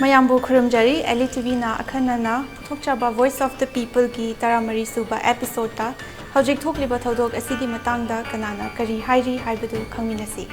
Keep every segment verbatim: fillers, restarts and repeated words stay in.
ꯃꯌꯥꯝꯕꯨ ꯈꯨꯔꯨꯝꯖꯔꯤ꯫ ꯑꯦꯂꯤ ꯇꯤꯚꯤꯅ ꯑꯈꯟꯅꯅ ꯄꯨꯊꯣꯛꯆꯕ Voice of the Peopleꯒꯤ ꯇꯔꯥꯃꯔꯤ ꯁꯨꯕ episodeꯇ ꯍꯧꯖꯤꯛ ꯊꯣꯛꯂꯤꯕ ꯊꯧꯗꯣꯛ ꯑꯁꯤꯒꯤ ꯃꯇꯥꯡꯗ ꯀꯅꯥꯅ ꯀꯔꯤ ꯍꯥꯏꯔꯤ ꯍꯥꯏꯕꯗꯨ ꯈꯪꯃꯤꯟꯅꯁꯤ꯫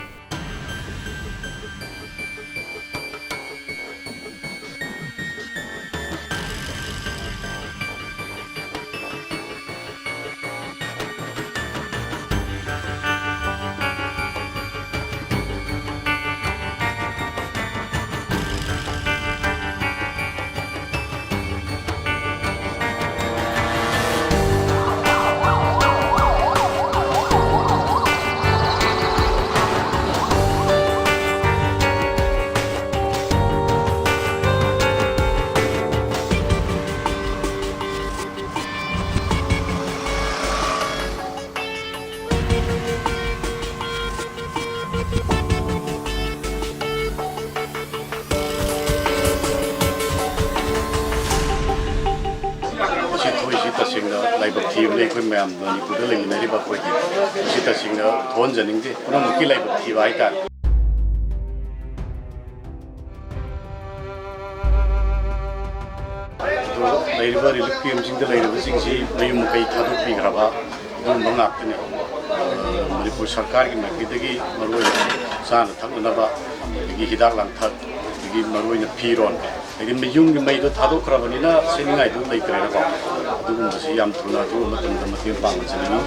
ꯃꯁꯤ ꯊꯣꯛꯏꯁꯤ ꯇꯁꯦꯡꯅ ꯂꯥꯏꯕꯛ ꯊꯤꯕꯅꯤ꯫ ꯑꯩꯈꯣꯏ ꯃꯌꯥꯝ ꯃꯅꯤꯄꯨꯔꯗ ꯂꯩꯃꯤꯟꯅꯔꯤꯕ ꯑꯩꯈꯣꯏꯒꯤ ꯃꯁꯤ ꯇꯁꯦꯡꯅ ꯊꯣꯛꯍꯟꯖꯅꯤꯡꯗꯦ꯫ ꯄꯨꯝꯅꯃꯛꯀꯤ ꯂꯥꯏꯕꯛ ꯊꯤꯕ ꯍꯥꯏꯇꯥꯔꯦ꯫ ꯑꯗꯣ ꯂꯩꯔꯤꯕ relief campꯁꯤꯡꯗ ꯂꯩꯔꯤꯕꯁꯤꯡꯁꯤ ꯃꯌꯨꯝ ꯃꯀꯩ ꯊꯥꯗꯣꯛꯄꯤꯈ꯭ꯔꯕ ꯑꯗꯨꯒꯨꯝꯕ ꯉꯥꯛꯇꯅꯤ꯫ ꯑ, ꯃꯅꯤꯄꯨꯔ ꯁꯔꯀꯥꯔꯒꯤ ꯃꯥꯏꯀꯩꯗꯒꯤ ꯃꯔꯨꯑꯣꯏꯅ ꯆꯥꯅ ꯊꯛꯅꯅꯕ, ꯑꯗꯒꯤ ꯍꯤꯗꯥꯛ ꯂꯥꯡꯊꯛ, ꯑꯗꯒꯤ ꯃꯔꯨꯑꯣꯏꯅ ꯐꯤꯔꯣꯟ, ꯑꯗꯒꯤ ꯌꯨꯝꯒꯤ ꯃꯩꯗꯣ ꯊꯥꯗꯣꯛꯈ꯭ꯔꯕꯅꯤꯅ ꯁꯦꯠꯅꯤꯡꯉꯥꯏꯗꯣ ꯂꯩꯇ꯭ꯔꯦꯅꯀꯣ꯫ ꯑꯗꯨꯒꯨꯝꯕꯁꯤ ꯌꯥꯝ ꯊꯨꯅ ꯑꯊꯨꯕ ꯃꯇꯝꯗ ꯃꯇꯦꯡ ꯄꯥꯡꯕ ꯆꯪꯉꯤ꯫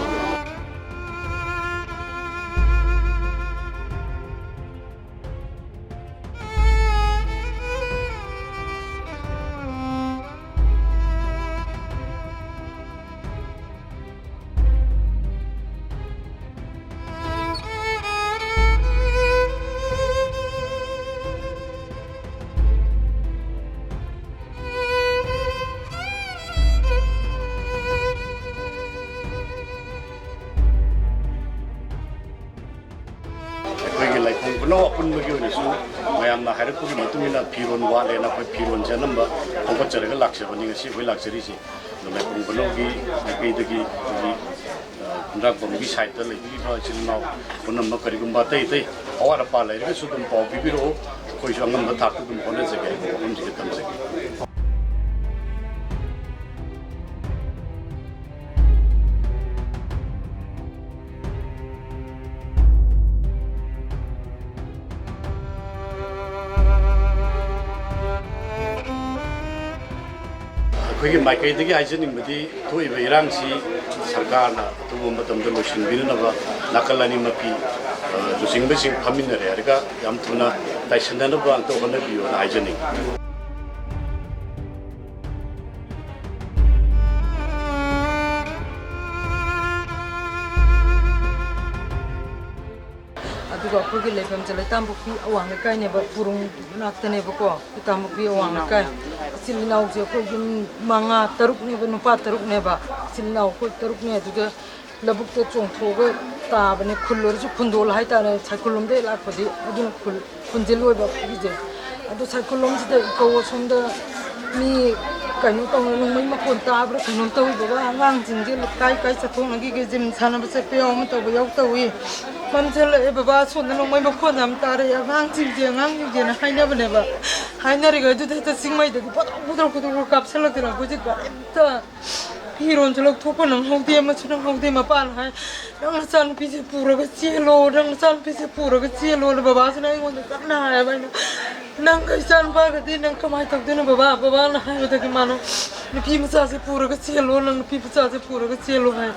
ꯑꯩꯈꯣꯏꯒꯤ ꯂꯥꯏꯐꯝ ꯈꯨꯅꯧ ꯑꯄꯨꯟꯕꯒꯤ ꯑꯣꯏꯅꯁꯨ ꯃꯌꯥꯝꯅ ꯍꯥꯏꯔꯛꯄꯒꯤ ꯃꯇꯨꯡ ꯏꯟꯅ ꯐꯤꯔꯣꯜ ꯋꯥꯠꯂꯦꯅ ꯑꯩꯈꯣꯏ ꯐꯤꯔꯣꯜꯁꯦ ꯑꯅꯝꯕ ꯈꯣꯝꯒꯠꯆꯔꯒ ꯂꯥꯛꯆꯕꯅꯤ ꯉꯁꯤ ꯑꯩꯈꯣꯏ ꯂꯥꯛꯆꯔꯤꯁꯦ꯫ ꯑꯗꯣ ꯂꯥꯏꯐꯝ ꯈꯨꯅꯧꯒꯤ ꯃꯥꯏꯀꯩꯗꯒꯤ ꯑꯩꯈꯣꯏꯒꯤ, ꯑ, ꯈꯨꯟꯗ꯭ꯔꯥꯛꯄꯝꯒꯤ ꯁꯥꯏꯠꯇ ꯂꯩꯕꯤꯔꯤꯕ ꯏꯆꯤꯜ ꯏꯅꯥꯎ ꯄꯨꯝꯅꯃꯛ ꯀꯔꯤꯒꯨꯝꯕ ꯑꯇꯩ ꯑꯇꯩ ꯑꯋꯥꯠ ꯑꯄꯥ ꯂꯩꯔꯒꯁꯨ ꯑꯗꯨꯝ ꯄꯥꯎ ꯄꯤꯕꯤꯔꯛꯎ꯫ ꯑꯩꯈꯣꯏꯁꯨ ꯑꯉꯝꯕ ꯊꯥꯛꯇ ꯑꯗꯨꯝ ꯍꯣꯠꯅꯖꯒꯦ ꯍꯥꯏꯕ ꯋꯥꯐꯝꯁꯤꯒ ꯊꯝꯖꯒꯦ꯫ ꯑꯩꯈꯣꯏꯒꯤ ꯃꯥꯏꯀꯩꯗꯒꯤ ꯍꯥꯏꯖꯅꯤꯡꯕꯗꯤ, ꯊꯣꯛꯏꯕ ꯏꯔꯥꯡꯁꯤ ꯁꯔꯀꯥꯔꯅ ꯑꯊꯨꯕ ꯃꯇꯝꯗ ꯂꯣꯏꯁꯤꯟꯕꯤꯅꯅꯕ ꯅꯥꯀꯜ ꯑꯅꯤꯃꯛꯀꯤ, ꯑ, ꯂꯨꯆꯤꯡꯕꯁꯤꯡ ꯐꯝꯃꯤꯟꯅꯔꯦ ꯍꯥꯏꯔꯒ ꯌꯥꯝ ꯊꯨꯅ ꯇꯥꯏꯁꯤꯟꯅꯅꯕ ꯑꯝꯇ ꯍꯣꯠꯅꯕꯤꯌꯨꯅ ꯍꯥꯏꯖꯅꯤꯡꯏ꯫ ꯑꯗꯨꯒ ꯑꯩꯈꯣꯏꯒꯤ ꯂꯩꯐꯝꯁꯦ ꯂꯩꯇꯥꯝꯄꯣꯛꯄꯤ ꯑꯋꯥꯡ ꯂꯩꯀꯥꯏꯅꯦꯕ, ꯄꯨꯔꯨꯡ ꯃꯅꯥꯛꯇꯅꯦꯕꯀꯣ, ꯂꯩꯇꯥꯝꯄꯣꯛꯄꯤ ꯑꯋꯥꯡ ꯂꯩꯀꯥꯏ꯫ ꯏꯆꯤꯜ ꯏꯅꯥꯎꯁꯦ ꯑꯩꯈꯣꯏ ꯌꯨꯝ ꯃꯉꯥ, ꯇꯔꯨꯛꯅꯦꯕ, ꯅꯨꯄꯥ ꯇꯔꯨꯛꯅꯦꯕ꯫ ꯏꯆꯤꯜ ꯏꯅꯥꯎ ꯑꯩꯈꯣꯏ ꯇꯔꯨꯛꯅꯦ꯫ ꯑꯗꯨꯗ ꯂꯧꯕꯨꯛꯇ ꯆꯣꯡꯊꯣꯛꯑꯒ ꯇꯥꯕꯅꯦ, ꯈꯨꯜ ꯑꯣꯏꯔꯁꯨ ꯈꯨꯟꯗꯣꯜ ꯍꯥꯏꯇꯥꯔꯦ, ꯁꯥꯏꯈꯨꯜꯂꯣꯝꯗꯒꯤ ꯂꯥꯛꯄꯗꯤ ꯑꯗꯨꯅ ꯈꯨꯜ, ꯈꯨꯟꯁꯦ ꯂꯣꯏꯕ ꯑꯩꯈꯣꯏꯒꯤꯁꯦ꯫ ꯑꯗꯣ ꯁꯥꯏꯈꯨꯜꯂꯣꯝꯁꯤꯗ ꯏꯀꯧ ꯑꯁꯣꯝꯗ ꯃꯤ ꯀꯩꯅꯣ ꯇꯧꯅ, ꯅꯣꯡꯃꯩ ꯃꯈꯣꯟ ꯇꯥꯕ꯭ꯔꯥ ꯀꯩꯅꯣꯝ ꯇꯧꯋꯤꯗꯕ, ꯑꯉꯥꯡꯁꯤꯡꯁꯦ ꯀꯥꯏ ꯀꯥꯏ ꯆꯠꯊꯣꯛꯅꯈꯤꯒꯦ, ꯖꯤꯝ ꯁꯥꯟꯅꯕ ꯆꯠꯄ ꯌꯥꯎ, ꯑꯃ ꯇꯧꯕ ꯌꯥꯎ ꯇꯧꯏ꯫ ꯃꯝꯁꯤꯜꯂꯛꯑꯦ ꯕꯕꯥ, ꯑꯁꯣꯝꯗ ꯅꯣꯡꯃꯩ ꯃꯈꯣꯟ ꯌꯥꯝ ꯇꯥꯔꯛꯑꯦ, ꯑꯉꯥꯡꯁꯤꯡꯁꯦ, ꯑꯉꯥꯡꯁꯤꯡꯁꯦꯅ ꯍꯥꯏꯅꯕꯅꯦꯕ꯫ ꯍꯥꯏꯅꯔꯤꯉꯩꯗꯨꯗ ꯍꯦꯛꯇ ꯆꯤꯡꯃꯩꯗꯒꯤ ꯄꯣꯇꯣꯛ ꯄꯣꯇꯣꯛ ꯄꯣꯇꯣꯛ ꯀꯥꯞꯁꯤꯜꯂꯛꯇꯅ ꯑꯩꯈꯣꯏꯁꯦ ꯀꯔꯤꯝꯇ ꯐꯤꯔꯣꯟꯁꯨ ꯂꯧꯊꯣꯛꯄ ꯅꯪꯍꯧꯗꯦ, ꯑꯃꯁꯨ ꯅꯪꯍꯧꯗꯦ꯫ ꯃꯄꯥꯅ ꯍꯥꯏ, "ꯅꯪ ꯅꯆꯥꯅꯨꯄꯤꯁꯦ ꯄꯨꯔꯒ ꯆꯦꯜꯂꯣ, ꯅꯪ ꯅꯆꯥꯅꯨꯄꯤꯁꯦ ꯄꯨꯔꯒ ꯆꯦꯜꯂꯣꯅ" ꯕꯕꯥꯁꯤꯅ ꯑꯩꯉꯣꯟꯗ ꯀꯟꯅ ꯍꯥꯏꯌꯦꯕ꯫ ꯑꯩꯅ, "ꯅꯪꯒ ꯏꯆꯥꯅꯨꯄꯥꯒꯗꯤ ꯅꯪ ꯀꯃꯥꯏꯅ ꯇꯧꯗꯣꯏꯅꯣ ꯕꯕꯥ?" ꯕꯕꯥꯅ ꯍꯥꯏꯕꯗꯒꯤ ꯃꯥꯅ, "ꯅꯨꯄꯤ ꯃꯆꯥꯁꯦ ꯄꯨꯔꯒ ꯆꯦꯜꯂꯣ, ꯅꯪ ꯅꯨꯄꯤ ꯃꯆꯥꯁꯦ ꯄꯨꯔꯒ ꯆꯦꯜꯂꯣ" ꯍꯥꯏ꯫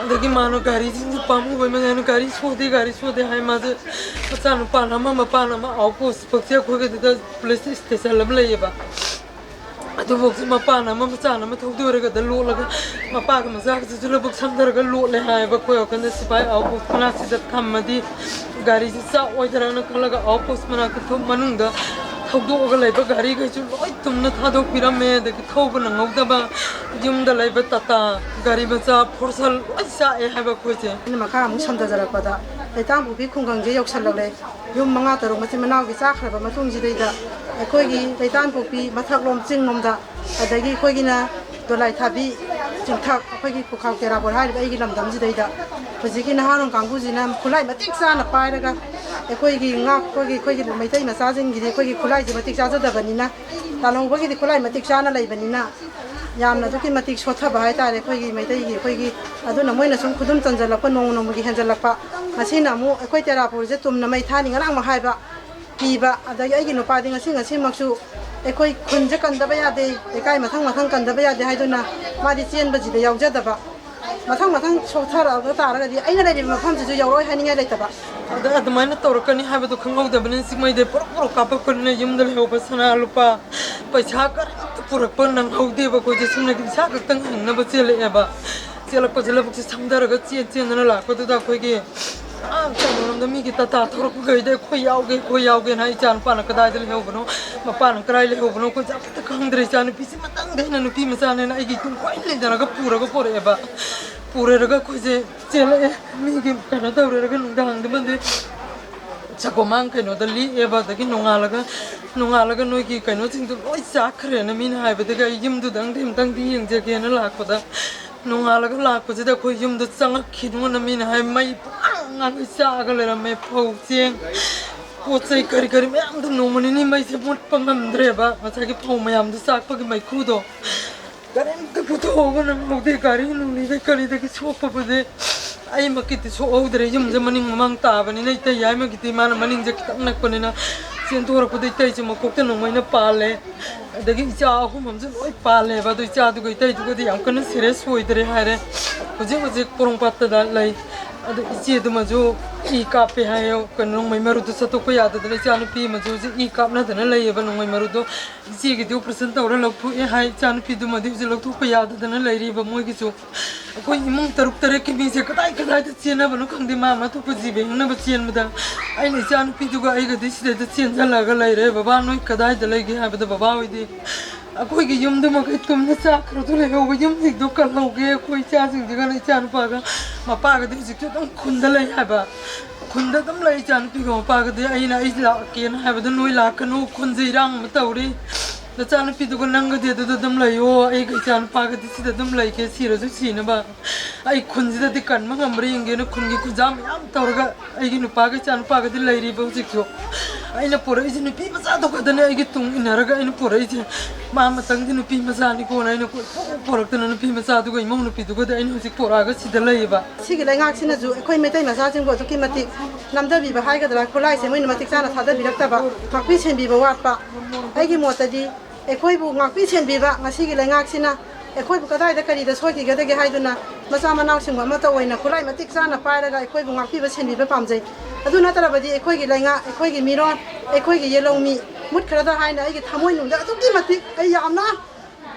ꯑꯗꯒꯤ ꯃꯥꯅ ꯒꯥꯔꯤꯁꯤꯡꯁꯦ ꯄꯥꯝꯃꯨꯕꯩ ꯃꯌꯥꯏꯅ, "ꯒꯥꯔꯤ ꯁꯣꯗꯦ, ꯒꯥꯔꯤ ꯁꯣꯗꯦ" ꯍꯥꯏ꯫ ꯃꯥꯁꯦ ꯃꯆꯥꯅꯨꯄꯥꯅ ꯑꯃ, ꯃꯄꯥꯅ ꯑꯃ, ꯑꯥꯎꯠ ꯄꯣꯁ ꯐꯛꯁꯦ ꯑꯩꯈꯣꯏꯒꯤꯗꯨꯗ ꯄꯨꯂꯤꯁ ꯏꯁꯇꯦꯁꯟ ꯑꯃ ꯂꯩꯌꯦꯕ꯫ ꯑꯗꯨꯐꯥꯎꯁꯦ ꯃꯄꯥꯅ ꯑꯃ ꯃꯆꯥꯅ ꯑꯃ ꯊꯧꯗꯣꯔꯒ ꯑꯗ ꯂꯣꯠꯂꯒ ꯃꯄꯥꯒ ꯃꯆꯥꯒꯁꯤꯁꯨ ꯂꯧꯕꯨꯛ ꯁꯝꯊꯔꯒ ꯂꯣꯠꯂꯦ ꯍꯥꯏꯌꯦꯕ꯫ ꯑꯩꯈꯣꯏ ꯋꯥꯈꯜꯗ ꯁꯤꯐꯥꯏ ꯑꯥꯎꯠ ꯄꯣꯁ ꯃꯅꯥꯛꯁꯤꯗ ꯊꯝꯃꯗꯤ ꯒꯥꯔꯤꯁꯤ ꯆꯥꯛꯑꯣꯏꯗ꯭ꯔꯥꯅ ꯈꯜꯂꯒ ꯑꯥꯎꯠ ꯄꯣꯁ ꯃꯅꯥꯛꯇ ꯊꯣꯛ ꯃꯅꯨꯡꯗ ꯊꯧꯗꯣꯛꯑꯒ ꯂꯩꯕ ꯒꯥꯔꯤꯈꯩꯁꯨ ꯂꯣꯏ ꯇꯨꯝꯅ ꯊꯥꯗꯣꯛꯄꯤꯔꯝꯃꯦ꯫ ꯑꯗꯒꯤ ꯊꯧꯕ ꯅꯪꯍꯧꯗꯕ ꯌꯨꯝꯗ ꯂꯩꯕ ꯇꯥꯇꯥ ꯒꯥꯔꯤ ꯃꯆꯥ ꯐꯣꯔꯁꯟ ꯂꯣꯏ ꯆꯥꯛꯑꯦ ꯍꯥꯏꯕ ꯑꯩꯈꯣꯏꯁꯦ꯫ ꯑꯩꯅ ꯃꯈꯥ ꯑꯃꯨꯛ ꯁꯝꯊꯖꯔꯛꯄꯗ ꯂꯩꯇꯥꯝꯄꯣꯛꯄꯤ ꯈꯨꯡꯒꯪꯁꯦ ꯌꯧꯁꯜꯂꯛꯂꯦ꯫ ꯌꯨꯝ ꯃꯉꯥ ꯇꯔꯨꯛ ꯃꯆꯤꯟ ꯃꯅꯥꯎꯒꯤ ꯆꯥꯈ꯭ꯔꯕ ꯃꯇꯨꯡꯁꯤꯗꯩꯗ ꯑꯩꯈꯣꯏꯒꯤ ꯂꯩꯇꯥꯝꯄꯣꯛꯄꯤ ꯃꯊꯛꯂꯣꯝ ꯆꯤꯡꯂꯣꯝꯗ, ꯑꯗꯒꯤ ꯑꯩꯈꯣꯏꯒꯤꯅ ꯗꯣꯂꯥꯏ ꯊꯥꯕꯤ ꯆꯤꯡꯊꯛ, ꯑꯩꯈꯣꯏꯒꯤ ꯄꯨꯈꯥꯎ ꯇꯦꯔꯥꯕꯣꯠ ꯍꯥꯏꯔꯤꯕ ꯑꯩꯒꯤ ꯂꯝꯗꯝꯁꯤꯗꯩꯗ ꯍꯧꯖꯤꯛꯀꯤ ꯅꯍꯥꯔꯣꯜ ꯀꯥꯡꯕꯨꯁꯤꯅ ꯈꯨꯠꯂꯥꯏ ꯃꯇꯤꯛ ꯆꯥꯅ ꯄꯥꯏꯔꯒ ꯑꯩꯈꯣꯏꯒꯤ ꯉꯥꯛꯄꯒꯤ, ꯑꯩꯈꯣꯏꯒꯤ ꯃꯩꯇꯩ ꯃꯆꯥꯁꯤꯡꯒꯤꯗꯤ ꯑꯩꯈꯣꯏꯒꯤ ꯈꯨꯠꯂꯥꯏꯁꯦ ꯃꯇꯤꯛ ꯆꯥꯖꯗꯕꯅꯤꯅ, ꯂꯥꯜꯍꯧꯕꯒꯤꯗꯤ ꯈꯨꯠꯂꯥꯏ ꯃꯇꯤꯛ ꯆꯥꯅ ꯂꯩꯕꯅꯤꯅ, ꯌꯥꯝꯅ ꯑꯗꯨꯛꯀꯤ ꯃꯇꯤꯛ ꯁꯣꯠꯊꯕ ꯍꯥꯏꯇꯥꯔꯦ ꯑꯩꯈꯣꯏꯒꯤ ꯃꯩꯇꯩꯒꯤ꯫ ꯑꯩꯈꯣꯏꯒꯤ, ꯑꯗꯨꯅ ꯃꯣꯏꯅ ꯁꯨꯝ ꯈꯨꯗꯨꯝ ꯆꯟꯖꯜꯂꯛꯄ, ꯅꯣꯡꯃ ꯅꯣꯡꯃꯒꯤ ꯍꯦꯟꯖꯜꯂꯛꯄ꯫ ꯉꯁꯤꯅ ꯑꯃꯨꯛ ꯑꯩꯈꯣꯏ ꯇꯦꯔꯥꯄꯨꯔꯁꯦ ꯇꯨꯝꯅ ꯃꯩ ꯊꯥꯅꯤ ꯉꯔꯥꯡꯃꯛ ꯍꯥꯏꯕ, ꯀꯤꯕ꯫ ꯑꯗꯒꯤ ꯑꯩꯒꯤ ꯅꯨꯄꯥꯗꯤ ꯉꯁꯤ ꯉꯁꯤꯃꯛꯁꯨ ꯑꯩꯈꯣꯏ ꯈꯨꯟꯁꯦ ꯀꯟꯗꯕ ꯌꯥꯗꯦ, ꯂꯩꯀꯥꯏ ꯃꯊꯪ ꯃꯊꯪ ꯀꯟꯗꯕ ꯌꯥꯗꯦ ꯍꯥꯏꯗꯨꯅ ꯃꯥꯗꯤ ꯆꯦꯟꯕꯁꯤꯗ ꯌꯥꯎꯖꯗꯕ꯫ ꯃꯊꯪ ꯃꯊꯪ ꯁꯣꯛꯊꯔꯛꯑꯕ ꯇꯥꯔꯒꯗꯤ ꯑꯩꯅ ꯂꯩꯔꯤꯕ ꯃꯐꯝꯁꯤꯁꯨ ꯌꯧꯔꯛꯑꯣꯏ ꯍꯥꯏꯅꯤꯡꯉꯥꯏ ꯂꯩꯇꯕ꯫ ꯑꯗ ꯑꯗꯨꯃꯥꯏꯅ ꯇꯧꯔꯛꯀꯅꯤ ꯍꯥꯏꯕꯗꯣ ꯈꯪꯍꯧꯗꯕꯅꯤꯅ, ꯆꯤꯡꯃꯩꯗꯩ ꯄꯨꯔꯞ ꯄꯨꯔꯞ ꯀꯥꯞꯄꯛꯄꯅꯤꯅ ꯌꯨꯝꯗ ꯂꯩꯍꯧꯕ ꯁꯅꯥ ꯂꯨꯄꯥ, ꯄꯩꯁꯥ ꯀꯔꯤꯝꯇ ꯄꯨꯔꯛꯄ ꯅꯪꯍꯧꯗꯦꯕ꯫ ꯑꯩꯈꯣꯏꯁꯦ ꯁꯨꯝꯅꯒꯤ ꯏꯁꯥ ꯈꯛꯇꯪ ꯍꯤꯡꯅꯕ ꯆꯦꯜꯂꯛꯑꯦꯕ꯫ ꯆꯦꯜꯂꯛꯄꯁꯦ ꯂꯧꯕꯨꯛꯁꯦ ꯁꯝꯊꯔꯒ ꯆꯦꯟ ꯆꯦꯟꯗꯅ ꯂꯥꯛꯄꯗꯨꯗ ꯑꯩꯈꯣꯏꯒꯤ, ꯑꯥ, ꯀꯩꯅꯣꯔꯣꯝꯗ ꯃꯤꯒꯤ ꯇꯥꯇꯥ ꯊꯧꯔꯛꯄꯈꯩꯗ ꯑꯩꯈꯣꯏ ꯌꯥꯎꯒꯦ, ꯑꯩꯈꯣꯏ ꯌꯥꯎꯒꯦꯅ ꯍꯥꯏ꯫ ꯏꯆꯥ ꯅꯨꯄꯥꯅ ꯀꯗꯥꯏꯗ ꯂꯩꯍꯧꯕꯅꯣ, ꯃꯄꯥꯅ ꯀꯗꯥꯏ ꯂꯩꯍꯧꯕꯅꯣ, ꯑꯩꯈꯣꯏꯁꯦ ꯑꯝꯇ ꯈꯪꯗ꯭ꯔꯦ꯫ ꯏꯆꯥ ꯅꯨꯄꯤꯁꯦ ꯃꯇꯪꯗ ꯑꯩꯅ ꯅꯨꯄꯤ ꯃꯆꯥꯅꯦꯅ ꯑꯩꯒꯤ ꯏꯇꯨꯡ ꯀꯣꯏ ꯂꯩꯅꯔꯒ ꯄꯨꯔꯒ ꯄꯣꯔꯛꯑꯦꯕ꯫ ꯄꯨꯔꯦꯔꯒ ꯑꯩꯈꯣꯏꯁꯦ ꯆꯦꯜꯂꯛꯑꯦ꯫ ꯃꯤꯒꯤ ꯀꯩꯅꯣ ꯇꯧꯔꯦꯔꯒ ꯅꯨꯡꯗꯥꯡꯗꯨꯃꯗꯤ ꯁꯒꯣꯃꯥꯡ ꯀꯩꯅꯣꯗ ꯂꯦꯛꯑꯦꯕ꯫ ꯑꯗꯒꯤ ꯅꯣꯡꯉꯥꯜꯂꯒ, ꯅꯣꯡꯉꯥꯜꯂꯒ ꯅꯣꯏꯒꯤ ꯀꯩꯅꯣꯁꯤꯡꯗꯣ ꯂꯣꯏ ꯆꯥꯛꯈ꯭ꯔꯦꯅ ꯃꯤꯅ ꯍꯥꯏꯕꯗꯒꯤ ꯑꯩ ꯌꯨꯝꯗꯨꯗꯪꯗꯤ ꯑꯃꯨꯛꯇꯪꯗꯤ ꯌꯦꯡꯖꯒꯦꯅ ꯂꯥꯛꯄꯗ, ꯅꯣꯡꯉꯥꯜꯂꯒ ꯂꯥꯛꯄꯁꯤꯗ ꯑꯩꯈꯣꯏ ꯌꯨꯝꯗ ꯆꯪꯉꯛꯈꯤꯅꯨꯅ ꯃꯤꯅ ꯍꯥꯏ꯫ ꯃꯩ ꯄꯨꯡꯉꯥꯟ ꯉꯥꯟꯒꯩ ꯆꯥꯛꯑꯒ ꯂꯩꯔꯝꯃꯦ꯫ ꯐꯧ, ꯆꯦꯡ, ꯄꯣꯠ ꯆꯩ ꯀꯔꯤ ꯀꯔꯤ ꯃꯌꯥꯝꯗꯣ ꯅꯣꯡꯃ ꯅꯤꯅꯤ ꯃꯩꯁꯦ ꯃꯨꯠꯄ ꯉꯝꯗ꯭ꯔꯦꯕ꯫ ꯉꯁꯥꯏꯒꯤ ꯐꯧ ꯃꯌꯥꯝꯗꯣ ꯆꯥꯛꯄꯒꯤ ꯃꯩꯈꯨꯗꯣ꯫ ꯀꯔꯤꯝꯇ ꯄꯨꯊꯣꯛꯑꯒ ꯅꯪꯍꯧꯗꯦ꯫ ꯒꯥꯔꯤ ꯅꯨꯡꯂꯤꯗꯩ ꯀꯔꯤꯗꯒꯤ ꯁꯣꯛꯄꯕꯨꯗꯤ ꯑꯩꯃꯛꯀꯤꯗꯤ ꯁꯣꯛꯍꯧꯗ꯭ꯔꯦ꯫ ꯌꯨꯝꯁꯦ ꯃꯅꯤꯡ ꯃꯃꯥꯡ ꯇꯥꯕꯅꯤꯅ ꯏꯇꯩ ꯌꯥꯏꯃꯒꯤꯗꯤ ꯃꯥꯅ ꯃꯅꯤꯡꯁꯦ ꯈꯤꯇꯪ ꯅꯛꯄꯅꯤꯅ ꯆꯦꯟꯊꯣꯔꯛꯄꯗ ꯏꯇꯩꯁꯦ ꯃꯀꯣꯛꯇ ꯅꯣꯡꯃꯩꯅ ꯄꯥꯜꯂꯦ꯫ ꯑꯗꯒꯤ ꯏꯆꯥ ꯑꯍꯨꯝ ꯑꯃꯁꯨ ꯂꯣꯏ ꯄꯥꯜꯂꯦꯕ꯫ ꯑꯗꯣ ꯏꯆꯥꯗꯨꯒ ꯏꯇꯩꯗꯨꯒꯗꯤ ꯌꯥꯝ ꯀꯟꯅ serious ꯑꯣꯏꯗ꯭ꯔꯦ ꯍꯥꯏꯔꯦ꯫ ꯍꯧꯖꯤꯛ ꯍꯧꯖꯤꯛ ꯄꯣꯔꯣꯝꯄꯥꯠꯇꯗ ꯂꯩ꯫ ꯑꯗꯣ ꯏꯆꯦꯗꯨꯃꯁꯨ ꯏ ꯀꯥꯞꯄꯦ ꯍꯥꯏꯌꯦ꯫ ꯀꯩꯅꯣ, ꯅꯣꯡꯃꯩ ꯃꯔꯨꯗꯨ ꯆꯠꯊꯣꯛꯄ ꯌꯥꯗꯗꯅ ꯏꯆꯥꯅꯨꯄꯤ ꯑꯃꯁꯨ ꯍꯧꯖꯤꯛ ꯏ ꯀꯥꯞꯅꯗꯅ ꯂꯩꯌꯦꯕ꯫ ꯅꯣꯡꯃꯩ ꯃꯔꯨꯗꯣ ꯏꯆꯦꯒꯤꯗꯤ operation ꯇꯧꯔ ꯂꯧꯊꯣꯛꯑꯦ ꯍꯥꯏ꯫ ꯏꯆꯥꯅꯨꯄꯤꯗꯨꯃꯗꯤ ꯍꯧꯖꯤꯛ ꯂꯧꯊꯣꯛꯄ ꯌꯥꯗꯗꯅ ꯂꯩꯔꯤꯕ꯫ ꯃꯣꯏꯒꯤꯁꯨ ꯑꯩꯈꯣꯏ ꯏꯃꯨꯡ ꯇꯔꯨꯛ ꯇꯔꯦꯠꯀꯤ ꯃꯤꯁꯦ ꯀꯗꯥꯏ ꯀꯗꯥꯏꯗ ꯆꯦꯟꯅꯕꯅꯣ ꯈꯪꯗꯦ꯫ ꯃꯥ ꯃꯥ ꯊꯣꯛꯄ ꯖꯤꯕ ꯍꯤꯡꯅꯕ ꯆꯦꯟꯕꯗ ꯑꯩꯅ ꯏꯆꯥꯅꯨꯄꯤꯗꯨꯒ ꯑꯩꯒꯗꯤ ꯁꯤꯗꯩꯗ ꯆꯦꯟꯁꯤꯜꯂꯒ ꯂꯩꯔꯦ꯫ "ꯕꯕꯥ, ꯅꯣꯏ ꯀꯗꯥꯏꯗ ꯂꯩꯒꯦ?" ꯍꯥꯏꯕꯗ ꯕꯕꯥ ꯍꯣꯏꯗꯤ ꯑꯩꯈꯣꯏꯒꯤ ꯌꯨꯝꯗꯨ ꯃꯈꯩ ꯇꯨꯝꯅ ꯆꯥꯛꯈ꯭ꯔꯗꯨ ꯂꯩꯍꯧꯕ ꯌꯨꯝꯁꯤꯡꯗꯣ ꯀꯜꯍꯧꯒꯦ꯫ ꯑꯩꯈꯣꯏ ꯏꯆꯥꯁꯤꯡꯁꯤꯒꯅ ꯏꯆꯥꯅꯨꯄꯥꯒ ꯃꯄꯥꯒꯗꯤ ꯍꯧꯖꯤꯛꯁꯨ ꯑꯗꯨꯝ ꯈꯨꯟꯗ ꯂꯩ ꯍꯥꯏꯕ꯫ ꯈꯨꯟꯗ ꯑꯗꯨꯝ ꯂꯩ꯫ ꯏꯆꯥꯅꯨꯄꯤꯒ ꯃꯄꯥꯒꯗꯤ ꯑꯩꯅ ꯑꯩ ꯂꯥꯛꯀꯦꯅ ꯍꯥꯏꯕꯗ ꯅꯣꯏ ꯂꯥꯛꯀꯅꯨ, ꯈꯨꯟꯁꯦ ꯏꯔꯥꯡ ꯑꯃ ꯇꯧꯔꯤ꯫ ꯅꯆꯥꯅꯨꯄꯤꯗꯨꯒ ꯅꯪꯒꯗꯤ ꯑꯗꯨꯗ ꯑꯗꯨꯝ ꯂꯩꯌꯣ, ꯑꯩꯒ ꯏꯆꯥꯅꯨꯄꯥꯒꯗꯤ ꯁꯤꯗ ꯑꯗꯨꯝ ꯂꯩꯒꯦ, ꯁꯤꯔꯁꯨ ꯁꯤꯅꯕ꯫ ꯑꯩ ꯈꯨꯟꯁꯤꯗꯗꯤ ꯀꯟꯕ ꯉꯝꯕ꯭ꯔꯥ ꯌꯦꯡꯒꯦꯅ ꯈꯨꯟꯒꯤ ꯈꯨꯟꯖꯥ ꯃꯌꯥꯝ ꯇꯧꯔꯒ ꯑꯩꯒꯤ ꯅꯨꯄꯥꯒ ꯏꯆꯥ ꯅꯨꯄꯥꯒꯗꯤ ꯂꯩꯔꯤꯕ ꯍꯧꯖꯤꯛꯁꯨ꯫ ꯑꯩꯅ ꯄꯣꯔꯛꯏꯁꯦ ꯅꯨꯄꯤ ꯃꯆꯥꯗꯣ ꯈꯛꯇꯅꯦ ꯑꯩꯒꯤ ꯇꯨꯡ ꯏꯟꯅꯔꯒ ꯑꯩꯅ ꯄꯣꯔꯛꯏꯁꯦ꯫ ꯃꯥ ꯃꯇꯪꯗꯤ ꯅꯨꯄꯤ ꯃꯆꯥꯅꯤꯀꯣꯅ ꯑꯩꯅ ꯀꯣꯏꯄꯨ ꯄꯣꯔꯛꯇꯅ ꯅꯨꯄꯤ ꯃꯆꯥꯗꯨꯒ ꯏꯃꯧ ꯅꯨꯄꯤꯗꯨꯒꯗꯤ ꯑꯩꯅ ꯍꯧꯖꯤꯛ ꯄꯣꯔꯛꯑꯒ ꯁꯤꯗ ꯂꯩꯌꯦꯕ꯫ ꯁꯤꯒꯤ ꯂꯩꯉꯥꯛꯁꯤꯅꯁꯨ ꯑꯩꯈꯣꯏ ꯃꯩꯇꯩ ꯃꯆꯥꯁꯤꯡꯕꯨ ꯑꯗꯨꯛꯀꯤ ꯃꯇꯤꯛ ꯅꯝꯊꯕꯤꯕ ꯍꯥꯏꯒꯗ꯭ꯔꯥ, ꯈꯨꯠꯂꯥꯏꯁꯦ ꯃꯣꯏꯅ ꯃꯇꯤꯛ ꯆꯥꯅ ꯊꯥꯗꯕꯤꯔꯛꯇꯕ, ꯉꯥꯛꯄꯤ ꯁꯦꯟꯕꯤꯕ ꯋꯥꯠꯄ꯫ ꯑꯩꯒꯤ ꯃꯣꯠꯇꯗꯤ ꯑꯩꯈꯣꯏꯕꯨ ꯉꯥꯛꯄꯤ ꯁꯦꯟꯕꯤꯕ ꯉꯁꯤꯒꯤ ꯂꯩꯉꯥꯛꯁꯤꯅ ꯑꯩꯈꯣꯏꯕꯨ ꯀꯗꯥꯏꯗ ꯀꯔꯤꯗ ꯁꯣꯏꯈꯤꯒꯗꯒꯦ ꯍꯥꯏꯗꯨꯅ ꯃꯆꯥ ꯃꯅꯥꯎꯁꯤꯡꯕꯨ ꯑꯃꯠꯇ ꯑꯣꯏꯅ ꯈꯨꯠꯂꯥꯏ ꯃꯇꯤꯛ ꯆꯥꯅ ꯄꯥꯏꯔꯒ ꯑꯩꯈꯣꯏꯕꯨ ꯉꯥꯛꯄꯤꯕ ꯁꯦꯟꯕꯤꯕ ꯄꯥꯝꯖꯩ꯫ ꯑꯗꯨ ꯅꯠꯇ꯭ꯔꯕꯗꯤ ꯑꯩꯈꯣꯏꯒꯤ ꯂꯩꯉꯥꯛ, ꯑꯩꯈꯣꯏꯒꯤ ꯃꯤꯔꯣꯟ, ꯑꯩꯈꯣꯏꯒꯤ ꯌꯦꯜꯍꯧꯃꯤ ꯃꯨꯠꯈ꯭ꯔꯗ ꯍꯥꯏꯅ ꯑꯩꯒꯤ ꯊꯃꯣꯏꯅꯨꯡꯗ ꯑꯗꯨꯛꯀꯤ ꯃꯇꯤꯛ ꯑꯩ ꯌꯥꯝꯅ,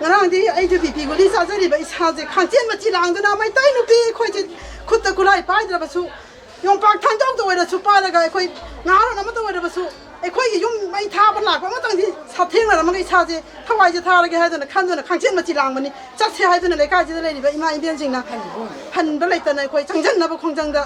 ꯉꯔꯥꯡꯗꯤ ꯑꯩꯁꯨ ꯕꯤ ꯄꯤ ꯒꯨꯂꯤ ꯆꯥꯖꯔꯤꯕ ꯏꯁꯥꯁꯦ ꯈꯥꯡꯆꯦꯟ ꯃꯆꯤ ꯂꯥꯡꯗꯅ ꯃꯩꯇꯩ ꯅꯨꯄꯤ ꯑꯩꯈꯣꯏꯁꯦ ꯈꯨꯠꯇ ꯈꯨꯠꯂꯥꯏ ꯄꯥꯏꯗ꯭ꯔꯕꯁꯨ ꯌꯣꯝꯄꯥꯛ ꯊꯥꯡꯖꯧꯗ ꯑꯣꯏꯔꯁꯨ ꯄꯥꯏꯔꯒ ꯑꯩꯈꯣꯏ ꯉꯥꯔꯣꯟ ꯑꯃꯇ ꯑꯣꯏꯔꯕꯁꯨ ꯑꯩꯈꯣꯏꯒꯤ ꯌꯨꯝ ꯃꯩ ꯊꯥꯕ ꯂꯥꯛꯄ ꯑꯃꯇꯪꯗꯤ ꯁꯥꯊꯦꯡꯅꯔꯝꯃꯒ ꯏꯁꯥꯁꯦ ꯊꯋꯥꯏꯁꯦ ꯊꯥꯔꯒꯦ ꯍꯥꯏꯗꯨꯅ ꯈꯟꯗꯨꯅ ꯈꯥꯡꯆꯦꯟ ꯃꯆꯤ ꯂꯥꯡꯕꯅꯤ꯫ ꯆꯠꯁꯦ ꯍꯥꯏꯗꯨꯅ ꯂꯩꯀꯥꯏꯁꯤꯗ ꯂꯩꯔꯤꯕ ꯏꯃꯥ ꯏꯕꯦꯟꯁꯤꯡꯅ ꯍꯟꯕ ꯂꯩꯇꯅ ꯑꯩꯈꯣꯏ ꯆꯪꯁꯤꯟꯅꯕ ꯈꯣꯡꯖꯪꯗ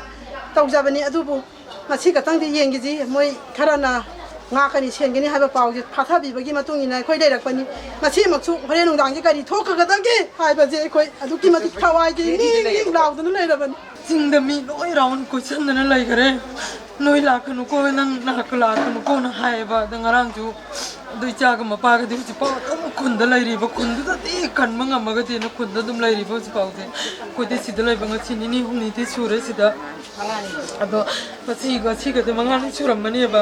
ꯇꯧꯖꯕꯅꯤ꯫ ꯑꯗꯨꯕꯨ ꯉꯁꯤ ꯈꯛꯇꯪꯗꯤ ꯌꯦꯡꯈꯤꯁꯤ, ꯃꯣꯏ ꯈꯔꯅ ꯉꯥꯛꯀꯅꯤ ꯁꯦꯟꯒꯅꯤ ꯍꯥꯏꯕ ꯄꯥꯎꯁꯦ ꯐꯥꯊꯕꯤꯕꯒꯤ ꯃꯇꯨꯡ ꯏꯟꯅ ꯑꯩꯈꯣꯏ ꯂꯩꯔꯛꯄꯅꯤ꯫ ꯉꯁꯤꯃꯛꯁꯨ ꯍꯣꯔꯦꯟ ꯅꯨꯡꯗꯥꯡꯁꯦ ꯀꯔꯤ ꯊꯣꯛꯀꯒꯗꯒꯦ ꯍꯥꯏꯕꯁꯦ ꯑꯩꯈꯣꯏ ꯑꯗꯨꯛꯀꯤ ꯃꯇꯤꯛ ꯊꯋꯥꯏꯁꯦ ꯅꯤꯡ ꯅꯤꯡ ꯂꯥꯎꯗꯨꯅ ꯂꯩꯔꯕꯅꯤ꯫ ꯆꯤꯡꯗ ꯃꯤ ꯂꯣꯏ ꯔꯥꯎꯟ ꯀꯣꯏꯁꯟꯗꯅ ꯂꯩꯈꯔꯦ꯫ "ꯅꯣꯏ ꯂꯥꯛꯀꯅꯨꯀꯣ, ꯅꯪ ꯂꯥꯛꯀ-, ꯂꯥꯛꯀꯅꯨꯀꯣꯅ" ꯍꯥꯏꯌꯦꯕ꯫ ꯑꯗ ꯉꯔꯥꯡꯁꯨ ꯑꯗꯨ ꯏꯆꯥꯒ ꯃꯄꯥꯒꯗꯤ ꯍꯧꯖꯤꯛꯐꯥꯎ ꯑꯗꯨꯝ ꯈꯨꯟꯗ ꯂꯩꯔꯤꯕ, ꯈꯨꯟꯗꯨꯗꯗꯤ ꯀꯟꯕ ꯉꯝꯃꯒꯗꯤꯅ ꯈꯨꯟꯗ ꯑꯗꯨꯝ ꯂꯩꯔꯤꯕ ꯍꯧꯖꯤꯛꯐꯥꯎꯁꯦ꯫ ꯑꯩꯈꯣꯏꯗꯤ ꯁꯤꯗ ꯂꯩꯕ ꯉꯁꯤ ꯅꯤꯅꯤ ꯍꯨꯝꯅꯤꯗꯤ ꯁꯨꯔꯦ ꯁꯤꯗ꯫ ꯑꯗꯣ ꯉꯁꯤ, ꯉꯁꯤꯒꯗꯤ ꯃꯉꯥꯅꯤ ꯁꯨꯔꯝꯃꯅꯦꯕ꯫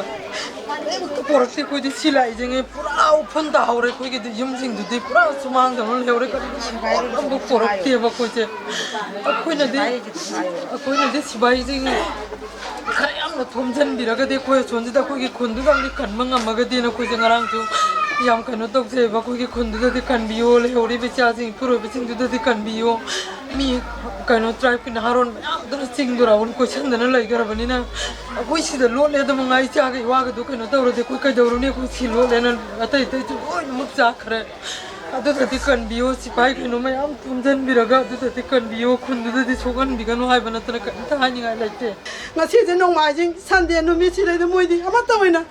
ꯑꯃꯨꯛꯇ ꯄꯣꯔꯛꯇꯦ ꯑꯩꯈꯣꯏꯗꯤ꯫ ꯁꯤ ꯂꯥꯛꯏꯁꯦ ꯄꯨꯔꯥ ꯎꯐꯨꯟ ꯇꯥꯍꯧꯔꯦ ꯑꯩꯈꯣꯏꯒꯤꯗꯤ꯫ ꯌꯨꯝꯁꯤꯡꯗꯨꯗꯤ ꯄꯨꯔꯥ ꯁꯨꯃꯥꯡꯗꯧꯅ ꯂꯩꯍꯧꯔꯦ꯫ ꯀꯔꯤꯁꯨ ꯑꯃꯐꯥꯎ ꯄꯣꯔꯛꯇꯦꯕ ꯑꯩꯈꯣꯏꯁꯦ꯫ ꯑꯩꯈꯣꯏꯅꯗꯤ, ꯑꯩꯈꯣꯏꯅꯗꯤ ꯁꯤꯐꯥꯏꯁꯤꯡ ꯈꯔ ꯌꯥꯝꯅ ꯊꯣꯝꯖꯤꯟꯕꯤꯔꯒꯗꯤ ꯑꯩꯈꯣꯏ ꯑꯁꯣꯝꯁꯤꯗ ꯑꯩꯈꯣꯏꯒꯤ ꯈꯨꯟꯗꯨꯗꯪꯗꯤ ꯀꯟꯕ ꯉꯝꯃꯒꯗꯤꯅ ꯑꯩꯈꯣꯏꯁꯦ ꯉꯔꯥꯡꯁꯨ ꯌꯥꯝ ꯀꯩꯅꯣ ꯇꯧꯖꯩꯑꯕ꯫ ꯑꯩꯈꯣꯏꯒꯤ ꯈꯨꯟꯗꯨꯗꯗꯤ ꯀꯟꯕꯤꯌꯣ, ꯂꯩꯍꯧꯔꯤꯕ ꯏꯆꯥꯁꯤꯡ, ꯏꯄꯨꯔꯣꯏꯕꯁꯤꯡꯗꯨꯗꯗꯤ ꯀꯟꯕꯤꯌꯣ꯫ ꯃꯤ ꯀꯩꯅꯣ ꯇ꯭ꯔꯥꯏꯕꯀꯤ ꯅꯍꯥꯔꯣꯟ ꯃꯌꯥꯝꯗꯨꯅ ꯆꯤꯡꯗꯨ ꯔꯥꯎꯟ ꯀꯣꯏꯁꯟꯗꯅ ꯂꯩꯈ꯭ꯔꯕꯅꯤꯅ ꯑꯩꯈꯣꯏ ꯁꯤꯗ ꯂꯣꯠꯂꯦ꯫ ꯑꯗꯨ ꯃꯉꯥꯏ ꯏꯆꯥꯒ ꯏꯋꯥꯒꯗꯨ ꯀꯩꯅꯣ ꯇꯧꯔꯗꯤ ꯑꯩꯈꯣꯏ ꯀꯩꯗꯧꯔꯨꯅꯤ? ꯑꯩꯈꯣꯏ ꯁꯤ ꯂꯣꯠꯂꯦꯅ ꯑꯇꯩ ꯑꯇꯩꯁꯨ ꯂꯣꯏꯅꯃꯛ ꯆꯥꯈ꯭ꯔꯦ꯫ ꯑꯗꯨꯗꯗꯤ ꯀꯟꯕꯤꯌꯣ, ꯁꯤꯐꯥꯏ ꯀꯩꯅꯣ ꯃꯌꯥꯝ ꯊꯣꯝꯖꯤꯟꯕꯤꯔꯒ ꯑꯗꯨꯗꯗꯤ ꯀꯟꯕꯤꯌꯣ, ꯈꯨꯟꯗꯨꯗꯗꯤ ꯁꯣꯛꯍꯟꯕꯤꯒꯅꯨ ꯍꯥꯏꯕ ꯅꯠꯇꯅ ꯀꯔꯤꯝꯇ ꯍꯥꯏꯅꯤꯡꯉꯥꯏ ꯂꯩꯇꯦ꯫ ꯉꯁꯤꯁꯦ ꯅꯣꯡꯃꯥꯏꯖꯤꯡ ꯁꯟꯗꯦ ꯅꯨꯃꯤꯠꯁꯤꯗꯩꯗ ꯃꯣꯏꯗꯤ ꯑꯃꯠꯇ ꯑꯣꯏꯅ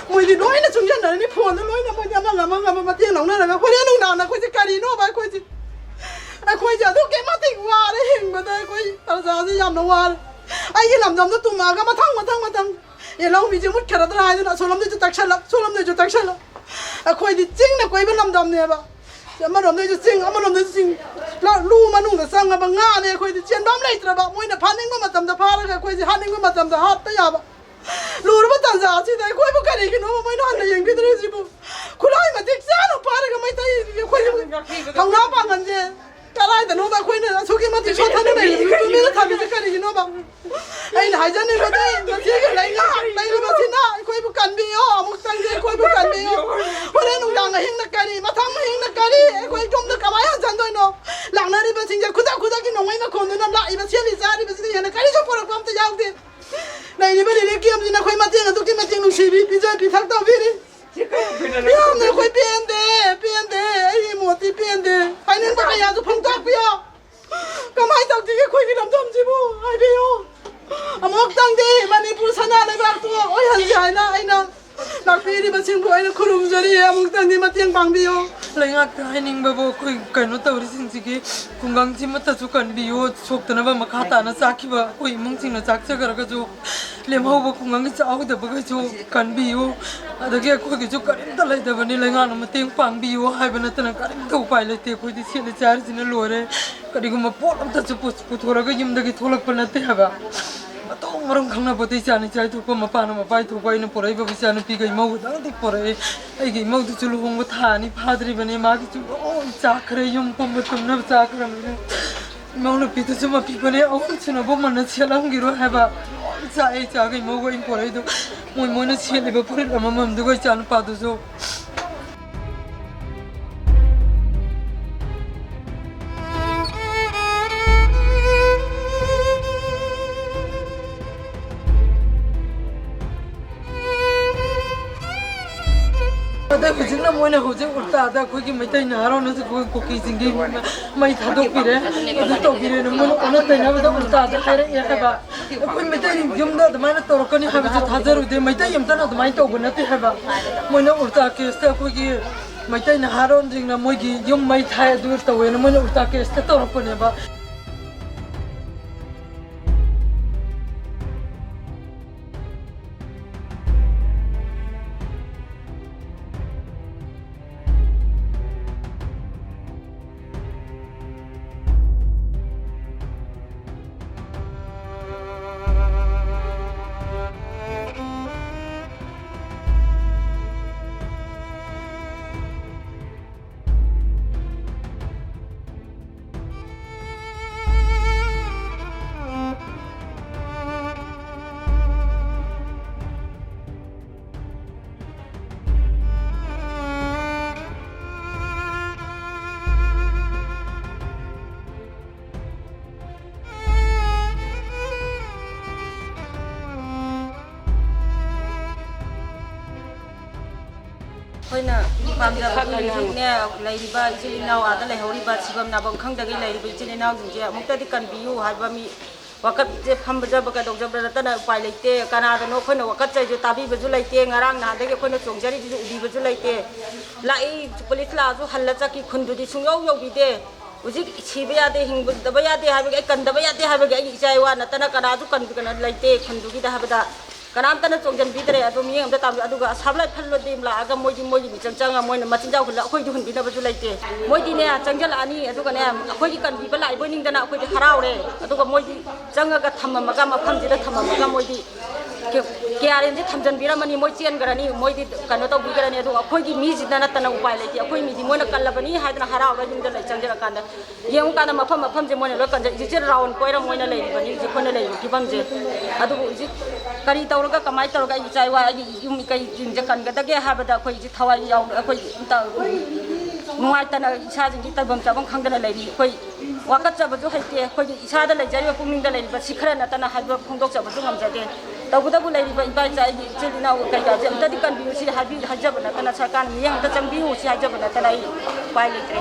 ꯃꯣꯏꯗꯤ ꯂꯣꯏꯅ ꯆꯨꯡꯁꯤꯟꯅꯔꯅꯤ, ꯐꯣꯟꯗ ꯂꯣꯏꯅ ꯃꯣꯏꯗꯤ ꯑꯃꯒ ꯑꯃꯒ ꯑꯃ ꯃꯇꯦꯡ ꯂꯧꯅꯔꯒ꯫ ꯍꯣꯔꯦꯟ ꯅꯨꯡꯗꯥꯡꯗ ꯑꯩꯈꯣꯏꯁꯦ ꯀꯔꯤꯅꯣꯕ? ꯑꯩꯈꯣꯏꯁꯦ, ꯑꯩꯈꯣꯏꯁꯦ ꯑꯗꯨꯛꯀꯤ ꯃꯇꯤꯛ ꯋꯥꯔꯦ ꯍꯤꯡꯕꯗ꯫ ꯌꯥꯝꯅ ꯋꯥꯔꯦ꯫ ꯑꯩꯒꯤ ꯂꯝꯗꯝꯗ ꯇꯨꯝꯃꯛꯑꯒ ꯃꯊꯪ ꯃꯊꯪ ꯃꯊꯪ, ꯑꯦ, ꯂꯧꯃꯤꯁꯦ ꯃꯨꯠꯈ꯭ꯔꯗ꯭ꯔꯥ ꯍꯥꯏꯗꯅ ꯑꯁꯣꯝꯂꯣꯝꯗꯩꯁꯨ ꯇꯛꯁꯜꯂꯛ, ꯁꯣꯝꯂꯣꯝꯗꯩꯁꯨ ꯇꯛꯁꯜꯂꯛ꯫ ꯑꯩꯈꯣꯏꯗꯤ ꯆꯤꯡꯅ ꯀꯣꯏꯕ ꯂꯝꯗꯝꯅꯦꯕ꯫ ꯑꯃꯔꯣꯝꯗꯩꯁꯨ ꯆꯤꯡ, ꯑꯃꯔꯣꯝꯗꯩꯁꯨ ꯆꯤꯡ꯫ ꯂ-, ꯂꯨ ꯃꯅꯨꯡꯗ ꯆꯪꯉꯕ ꯉꯥꯅꯦ ꯑꯩꯈꯣꯏꯗꯤ꯫ ꯆꯦꯟꯐꯝ ꯂꯩꯇ꯭ꯔꯕ, ꯃꯣꯏꯅ ꯐꯥꯅꯤꯡꯕ ꯃꯇꯝꯗ ꯐꯥꯔꯒ ꯑꯩꯈꯣꯏꯁꯦ ꯍꯥꯠꯅꯤꯡꯕ ꯃꯇꯝꯗ ꯍꯥꯠꯄ ꯌꯥꯕ꯫ ꯂꯨꯔꯕ ꯇꯥꯟꯖꯥ ꯑꯁꯤꯗ ꯑꯩꯈꯣꯏꯕꯨ ꯀꯔꯤꯒꯤꯅꯣꯕ ꯃꯣꯏꯅ ꯍꯟꯅ ꯌꯦꯡꯕꯤꯗ꯭ꯔꯤꯁꯤꯕꯨ? ꯈꯨꯠꯂꯥꯏ ꯃꯇꯤꯛ ꯆꯥꯅ ꯄꯥꯏꯔꯒ ꯃꯩꯇꯩ ꯑꯩꯈꯣꯏꯒꯤ ꯊꯧꯅꯥ ꯄꯥꯡꯒꯜꯁꯦ ꯀꯗꯥꯏꯗꯅꯣꯕ ꯑꯩꯈꯣꯏꯅ ꯑꯁꯨꯛꯀꯤ ꯃꯇꯤꯛ ꯁꯣꯠꯊꯅ ꯂꯩꯔꯤꯕ ꯇꯨꯃꯤꯟꯅ ꯊꯝꯃꯤꯁꯦ ꯀꯔꯤꯒꯤꯅꯣꯕ? ꯑꯩꯅ ꯍꯥꯏꯖꯅꯤꯡꯕꯗꯤ ꯃꯁꯤꯒꯤ ꯂꯩꯉꯥꯛ ꯂꯩꯔꯤꯕꯁꯤꯅ ꯑꯩꯈꯣꯏꯕꯨ ꯀꯟꯕꯤꯌꯣ, ꯑꯃꯨꯛꯇꯪꯗꯤ ꯑꯩꯈꯣꯏꯕꯨ ꯀꯟꯕꯤꯌꯣ꯫ ꯍꯣꯔꯦꯟ ꯅꯨꯡꯗꯥꯡ ꯑꯍꯤꯡꯅ ꯀꯔꯤ, ꯃꯊꯪ ꯑꯍꯤꯡꯅ ꯀꯔꯤ, ꯑꯩꯈꯣꯏ ꯌꯨꯝꯗ ꯀꯃꯥꯏꯅ ꯍꯟꯖꯟꯗꯣꯏꯅꯣ? ꯂꯥꯛꯅꯔꯤꯕꯁꯤꯡꯁꯦ ꯈꯨꯗꯛ ꯈꯨꯗꯛꯀꯤ ꯅꯣꯡꯃꯩ ꯃꯈꯣꯟꯗꯨꯅ ꯂꯥꯛꯏꯕ, ꯁꯦꯠꯂꯤ ꯆꯥꯔꯤꯕꯁꯤꯗ ꯍꯦꯟꯅ ꯀꯔꯤꯁꯨ ꯄꯨꯔꯛꯄ ꯑꯝꯇ ꯌꯥꯎꯗꯦ꯫ ꯂꯩꯔꯤꯕ relief camp ꯁꯤꯅ ꯑꯩꯈꯣꯏ ꯃꯇꯦꯡ ꯑꯗꯨꯛꯀꯤ ꯃꯇꯤꯛ ꯅꯨꯡꯁꯤꯕꯤ, ꯄꯤꯖ ꯄꯤꯊꯛ ꯇꯧꯕꯤꯔꯤ꯫ ꯌꯥꯝꯅ ꯑꯩꯈꯣꯏ ꯄꯦꯟꯗꯦ, ꯄꯦꯟꯗꯦ, ꯑꯩꯒꯤ ꯃꯣꯠꯇꯤ ꯄꯦꯟꯗꯦ꯫ ꯍꯥꯏꯅꯤꯡꯕ ꯀꯌꯥꯁꯨ ꯐꯣꯡꯗꯣꯛꯄꯤꯌꯣ꯫ ꯀꯃꯥꯏꯅ ꯇꯧꯁꯤꯒꯦ ꯑꯩꯈꯣꯏꯒꯤ ꯂꯝꯗꯝꯁꯤꯕꯨ? ꯍꯥꯏꯕꯤꯌꯨ꯫ ꯑꯃꯨꯛꯇꯪꯗꯤ ꯃꯅꯤꯄꯨꯔ ꯁꯅꯥ ꯂꯩꯕꯥꯛꯇꯨ ꯑꯣꯏꯍꯟꯁꯤ ꯍꯥꯏꯅ ꯑꯩꯅ ꯂꯥꯛꯄꯤꯔꯤꯕꯁꯤꯡꯕꯨ ꯑꯩꯅ ꯈꯨꯔꯨꯝꯖꯔꯤ꯫ ꯑꯃꯨꯛꯇꯪꯗꯤ ꯃꯇꯦꯡ ꯄꯥꯡꯕꯤꯌꯨ꯫ ꯂꯩꯉꯥꯛꯇ ꯍꯥꯏꯅꯤꯡꯕꯕꯨ ꯑꯩꯈꯣꯏ ꯀꯩꯅꯣ ꯇꯧꯔꯤꯁꯤꯡꯁꯤꯒꯤ ꯈꯨꯡꯒꯪꯁꯤꯃꯠꯇꯁꯨ ꯀꯟꯕꯤꯌꯨ꯫ ꯁꯣꯛꯇꯅꯕ ꯃꯈꯥ ꯇꯥꯅ ꯆꯥꯈꯤꯕ ꯑꯩꯈꯣꯏ ꯏꯃꯨꯡꯁꯤꯡꯅ ꯆꯥꯛꯆꯈ꯭ꯔꯒꯁꯨ ꯂꯦꯝꯍꯧꯕ ꯈꯨꯡꯒꯪꯒꯤ ꯆꯥꯍꯧꯗꯕꯈꯩꯁꯨ ꯀꯟꯕꯤꯌꯨ꯫ ꯑꯗꯒꯤ ꯑꯩꯈꯣꯏꯒꯤꯁꯨ ꯀꯔꯤꯝꯇ ꯂꯩꯇꯕꯅꯤ, ꯂꯩꯉꯥꯛꯅ ꯃꯇꯦꯡ ꯄꯥꯡꯕꯤꯌꯨ ꯍꯥꯏꯕ ꯅꯠꯇꯅ ꯀꯔꯤꯝꯇ ꯎꯄꯥꯏ ꯂꯩꯇꯦ꯫ ꯑꯩꯈꯣꯏꯗꯤ ꯁꯦꯠꯂꯤ ꯆꯥꯔꯤꯁꯤꯅ ꯂꯣꯏꯔꯦ꯫ ꯀꯔꯤꯒꯨꯝꯕ ꯄꯣꯠ ꯑꯝꯇꯁꯨ ꯄꯨ-, ꯄꯨꯊꯣꯔꯒ ꯌꯨꯝꯗꯒꯤ ꯊꯣꯛꯂꯛꯄ ꯅꯠꯇꯦ ꯍꯥꯏꯕ꯫ ꯃꯊꯣꯡ ꯃꯔꯝ ꯈꯪꯅꯄꯣꯠꯇꯦ꯫ ꯏꯆꯥ ꯏꯆꯥ ꯊꯣꯛꯄ, ꯃꯄꯥꯅ ꯃꯄꯥ ꯊꯣꯛꯄ, ꯑꯩꯅ ꯄꯣꯔꯛꯏꯕ ꯏꯆꯥꯅꯨꯄꯤꯒ ꯏꯃꯧꯒꯗꯪꯗꯤ ꯄꯣꯔꯛꯑꯦ꯫ ꯑꯩꯒꯤ ꯏꯃꯧꯗꯨꯁꯨ ꯂꯨꯍꯣꯡꯕ ꯊꯥ ꯑꯅꯤ ꯐꯥꯗ꯭ꯔꯤꯕꯅꯤ꯫ ꯃꯥꯒꯤꯁꯨ ꯂꯣꯏ ꯆꯥꯈ꯭ꯔꯦ, ꯌꯨꯝ ꯄꯨꯝꯕ ꯇꯨꯝꯅꯕ ꯆꯥꯈ꯭ꯔꯕꯅꯤꯅ꯫ ꯏꯃꯧ ꯅꯨꯄꯤꯗꯨꯁꯨ ꯃꯄꯤ ꯃꯅꯦ ꯑꯍꯨꯝ ꯁꯨꯅꯕ ꯃꯟꯅ ꯁꯦꯠꯂꯝꯈꯤꯔꯣꯏ ꯍꯥꯏꯕ꯫ ꯂꯣꯏ ꯆꯥꯛꯑꯦ, ꯏꯆꯥꯒ ꯏꯃꯧꯒ ꯑꯩꯅ ꯄꯣꯔꯛꯏꯗꯣ꯫ ꯃꯣꯏ ꯃꯣꯏꯅ ꯁꯦꯠꯂꯤꯕ ꯐꯨꯔꯤꯠ ꯑꯃꯃꯝꯗꯨꯒ ꯏꯆꯥ ꯅꯨꯄꯥꯗꯨꯁꯨ꯫ ꯑꯗ ꯍꯧꯖꯤꯛꯅ ꯃꯣꯏꯅ ꯍꯧꯖꯤꯛ ꯎꯜꯇꯥꯗ ꯑꯩꯈꯣꯏꯒꯤ ꯃꯩꯇꯩ ꯅꯍꯥꯔꯣꯜꯅꯁꯨ ꯑꯩꯈꯣꯏ ꯀꯨꯀꯤꯁꯤꯡꯒꯤ ꯃꯩ ꯊꯥꯗꯣꯛꯄꯤꯔꯦ, ꯑꯗꯨ ꯇꯧꯕꯤꯔꯦꯅ ꯃꯣꯏꯅ ꯑꯣꯟꯅ ꯇꯩꯅꯕꯗ ꯎꯜꯇꯥꯗ ꯍꯥꯏꯔꯛꯑꯦ ꯍꯥꯏꯕ꯫ ꯑꯩꯈꯣꯏ ꯃꯩꯇꯩ ꯌꯨꯝꯗ ꯑꯗꯨꯃꯥꯏꯅ ꯇꯧꯔꯛꯀꯅꯤ ꯍꯥꯏꯕꯁꯨ ꯊꯥꯖꯔꯨꯗꯦ꯫ ꯃꯩꯇꯩ ꯑꯝꯇꯅ ꯑꯗꯨꯃꯥꯏꯅ ꯇꯧꯕ ꯅꯠꯇꯦ ꯍꯥꯏꯕ꯫ ꯃꯣꯏꯅ ꯎꯜꯇꯥ ꯀꯦꯁꯇ ꯑꯩꯈꯣꯏꯒꯤ ꯃꯩꯇꯩ ꯅꯍꯥꯔꯣꯟꯁꯤꯡꯅ ꯃꯣꯏꯒꯤ ꯌꯨꯝ ꯃꯩ ꯊꯥꯏ ꯑꯗꯨ ꯇꯧꯋꯦꯅ ꯃꯣꯏꯅ ꯎꯜꯇꯥ ꯀꯦꯁꯇ ꯇꯧꯔꯛꯄꯅꯦꯕ꯫ ꯑꯩꯈꯣꯏꯅ ꯄꯥꯝꯖꯕꯗꯤ ꯍꯧꯖꯤꯛꯅꯦ, ꯂꯩꯔꯤꯕ ꯏꯆꯤꯜ ꯏꯅꯥꯎ, ꯑꯥꯗ ꯂꯩꯍꯧꯔꯤꯕ ꯁꯤꯐꯝ ꯅꯥꯐꯝ ꯈꯪꯗꯒꯩ ꯂꯩꯔꯤꯕ ꯏꯆꯤꯜ ꯏꯅꯥꯎꯁꯤꯡꯁꯦ ꯑꯃꯨꯛꯇꯗꯤ ꯀꯟꯕꯤꯌꯨ ꯍꯥꯏꯕ, ꯃꯤ ꯋꯥꯀꯠꯁꯦ ꯐꯝꯕ ꯆꯠꯄ ꯀꯩꯗꯧꯖꯕ ꯅꯠꯇꯅ ꯎꯄꯥꯏ ꯂꯩꯇꯦ꯫ ꯀꯅꯥꯗꯅꯣ ꯑꯩꯈꯣꯏꯅ ꯋꯥꯀꯠꯆꯔꯤꯁꯦ ꯇꯥꯕꯤꯕꯁꯨ ꯂꯩꯇꯦ꯫ ꯉꯔꯥꯡ ꯅꯍꯥꯟꯗꯒꯤ ꯑꯩꯈꯣꯏꯅ ꯆꯣꯡꯖꯔꯤꯁꯤꯁꯨ ꯎꯕꯤꯕꯁꯨ ꯂꯩꯇꯦ꯫ ꯂꯥꯛꯏ, ꯄꯨꯂꯤꯁ ꯂꯥꯛꯑꯁꯨ ꯍꯜꯂ ꯆꯠꯈꯤ, ꯈꯨꯟꯗꯨꯗꯤ ꯁꯨꯡꯌꯧ ꯌꯧꯕꯤꯗꯦ꯫ ꯍꯧꯖꯤꯛ ꯁꯤꯕ ꯌꯥꯗꯦ, ꯍꯤꯡꯗꯕ ꯌꯥꯗꯦ ꯍꯥꯏꯕꯒꯤ, ꯑꯩ ꯀꯟꯗꯕ ꯌꯥꯗꯦ ꯍꯥꯏꯕꯒꯤ ꯑꯩꯒꯤ ꯏꯆꯥ ꯏꯋꯥ ꯅꯠꯇꯅ ꯀꯅꯥꯁꯨ ꯀꯟꯕ ꯀꯩꯅꯣ ꯂꯩꯇꯦ ꯈꯨꯟꯗꯨꯒꯤꯗ ꯍꯥꯏꯕꯗ꯫ ꯀꯅꯥꯝꯇꯅ ꯆꯣꯡꯁꯤꯟꯕꯤꯗ꯭ꯔꯦ꯫ ꯑꯗꯣ ꯃꯤꯠꯌꯦꯡ ꯑꯝꯇ ꯇꯥꯕꯤꯌꯨ꯫ ꯑꯗꯨꯒ ꯑꯁꯥꯝ ꯔꯥꯏꯐꯜꯗꯤ ꯂꯥꯛꯑꯒ ꯃꯣꯏꯗꯤ ꯃꯣꯏꯒꯤ ꯃꯤꯆꯪ ꯆꯪꯉ ꯃꯣꯏꯅ ꯃꯆꯤꯟꯖꯥꯛ ꯍꯨꯜꯂ ꯑꯩꯈꯣꯏꯗꯤ ꯍꯨꯟꯕꯤꯅꯕꯁꯨ ꯂꯩꯇꯦ꯫ ꯃꯣꯏꯗꯤꯅꯦ ꯆꯪꯁꯤꯜꯂꯛꯑꯅꯤ, ꯑꯗꯨꯒꯅꯦ ꯑꯩꯈꯣꯏꯒꯤ ꯀꯟꯕꯤꯕ ꯂꯥꯛꯏꯕꯣꯏ ꯅꯤꯡꯗꯅ ꯑꯩꯈꯣꯏꯗꯤ ꯍꯔꯥꯎꯔꯦ꯫ ꯑꯗꯨꯒ ꯃꯣꯏꯗꯤ ꯆꯪꯉꯒ ꯊꯝꯃꯝꯃꯒ, ꯃꯐꯝꯁꯤꯗ ꯊꯝꯃꯝꯃꯒ ꯃꯣꯏꯗꯤ ꯀꯦ-, ꯀꯦ ꯑꯥꯔ ꯑꯦꯝꯁꯦ ꯊꯝꯖꯤꯟꯕꯤꯔꯝꯃꯅꯤ, ꯃꯣꯏ ꯆꯦꯟꯈ꯭ꯔꯅꯤ, ꯃꯣꯏꯗꯤ ꯀꯩꯅꯣ ꯇꯧꯕꯤꯈ꯭ꯔꯅꯤ꯫ ꯑꯗꯨꯒ ꯑꯩꯈꯣꯏꯒꯤ ꯃꯤꯁꯤꯗ ꯅꯠꯇꯅ ꯎꯄꯥꯏ ꯂꯩꯇꯦ꯫ ꯑꯩꯈꯣꯏ ꯃꯤꯗꯤ ꯃꯣꯏꯅ ꯀꯜꯂꯕꯅꯤ ꯍꯥꯏꯗꯅ ꯍꯔꯥꯎꯔꯒ ꯌꯨꯝꯗ ꯂꯩ ꯆꯪꯁꯤꯜꯂꯀꯥꯟꯗ ꯌꯦꯡꯉꯨꯀꯥꯟꯗ ꯃꯐꯝ ꯃꯐꯝꯁꯦ ꯃꯣꯏꯅ ꯂꯣꯏ ꯀꯟꯖꯩ꯫ ꯍꯧꯖꯤꯛꯁꯦ ꯔꯥꯎꯟ ꯀꯣꯏꯔ ꯃꯣꯏꯅ ꯂꯩꯔꯤꯕꯅꯤ ꯍꯧꯖꯤꯛ ꯑꯩꯈꯣꯏꯅ ꯂꯩꯔꯤꯕ ꯐꯤꯕꯝꯁꯦ꯫ ꯑꯗꯨꯕꯨ ꯍꯧꯖꯤꯛ ꯀꯔꯤ ꯇꯧꯔꯒ ꯀꯃꯥꯏꯅ ꯇꯧꯔꯒ ꯑꯩꯒꯤ ꯏꯆꯥ ꯏꯋꯥ, ꯑꯩꯒꯤ ꯌꯨꯝ ꯀꯩꯁꯤꯡꯁꯦ ꯀꯟꯒꯗꯒꯦ ꯍꯥꯏꯕꯗ ꯑꯩꯈꯣꯏ ꯍꯧꯖꯤꯛ ꯊꯋꯥꯏ ꯌꯥꯎ-, ꯑꯩꯈꯣꯏ ꯑꯝꯇ ꯅꯨꯡꯉꯥꯏꯇꯅ ꯏꯁꯥꯁꯤꯡꯁꯤ ꯇꯧꯐꯝ ꯆꯥꯐꯝ ꯈꯪꯗꯅ ꯂꯩꯔꯤ꯫ ꯑꯩꯈꯣꯏ ꯋꯥꯀꯠꯆꯕꯁꯨ ꯍꯩꯇꯦ꯫ ꯑꯩꯈꯣꯏꯒꯤ ꯏꯁꯥꯗ ꯂꯩꯖꯔꯤꯕ ꯄꯨꯛꯅꯤꯡꯗ ꯂꯩꯔꯤꯕ ꯁꯤ ꯈꯔ ꯅꯠꯇꯅ ꯍꯥꯏꯕ ꯐꯣꯡꯗꯣꯛꯆꯕꯁꯨ ꯉꯝꯖꯗꯦ꯫ ꯇꯧꯕꯇꯕꯨ ꯂꯩꯔꯤꯕ ꯏꯄꯥ ꯏꯆꯥ ꯑꯩꯒꯤ ꯏꯆꯤꯜ ꯏꯅꯥꯎ ꯀꯩꯀꯥꯁꯦ ꯑꯝꯇꯗꯤ ꯀꯟꯕꯤꯌꯨ ꯁꯤ ꯍꯥꯏꯕꯤ-, ꯍꯥꯏꯖꯕ ꯅꯠꯇꯅ, ꯁꯔꯀꯥꯔꯅ ꯃꯤꯠꯌꯦꯡ ꯑꯝꯇ ꯆꯪꯕꯤꯌꯨ ꯁꯤ ꯍꯥꯏꯖꯕ ꯅꯠꯇꯅ ꯑꯩ ꯎꯄꯥꯏ ꯂꯩꯇ꯭ꯔꯦ꯫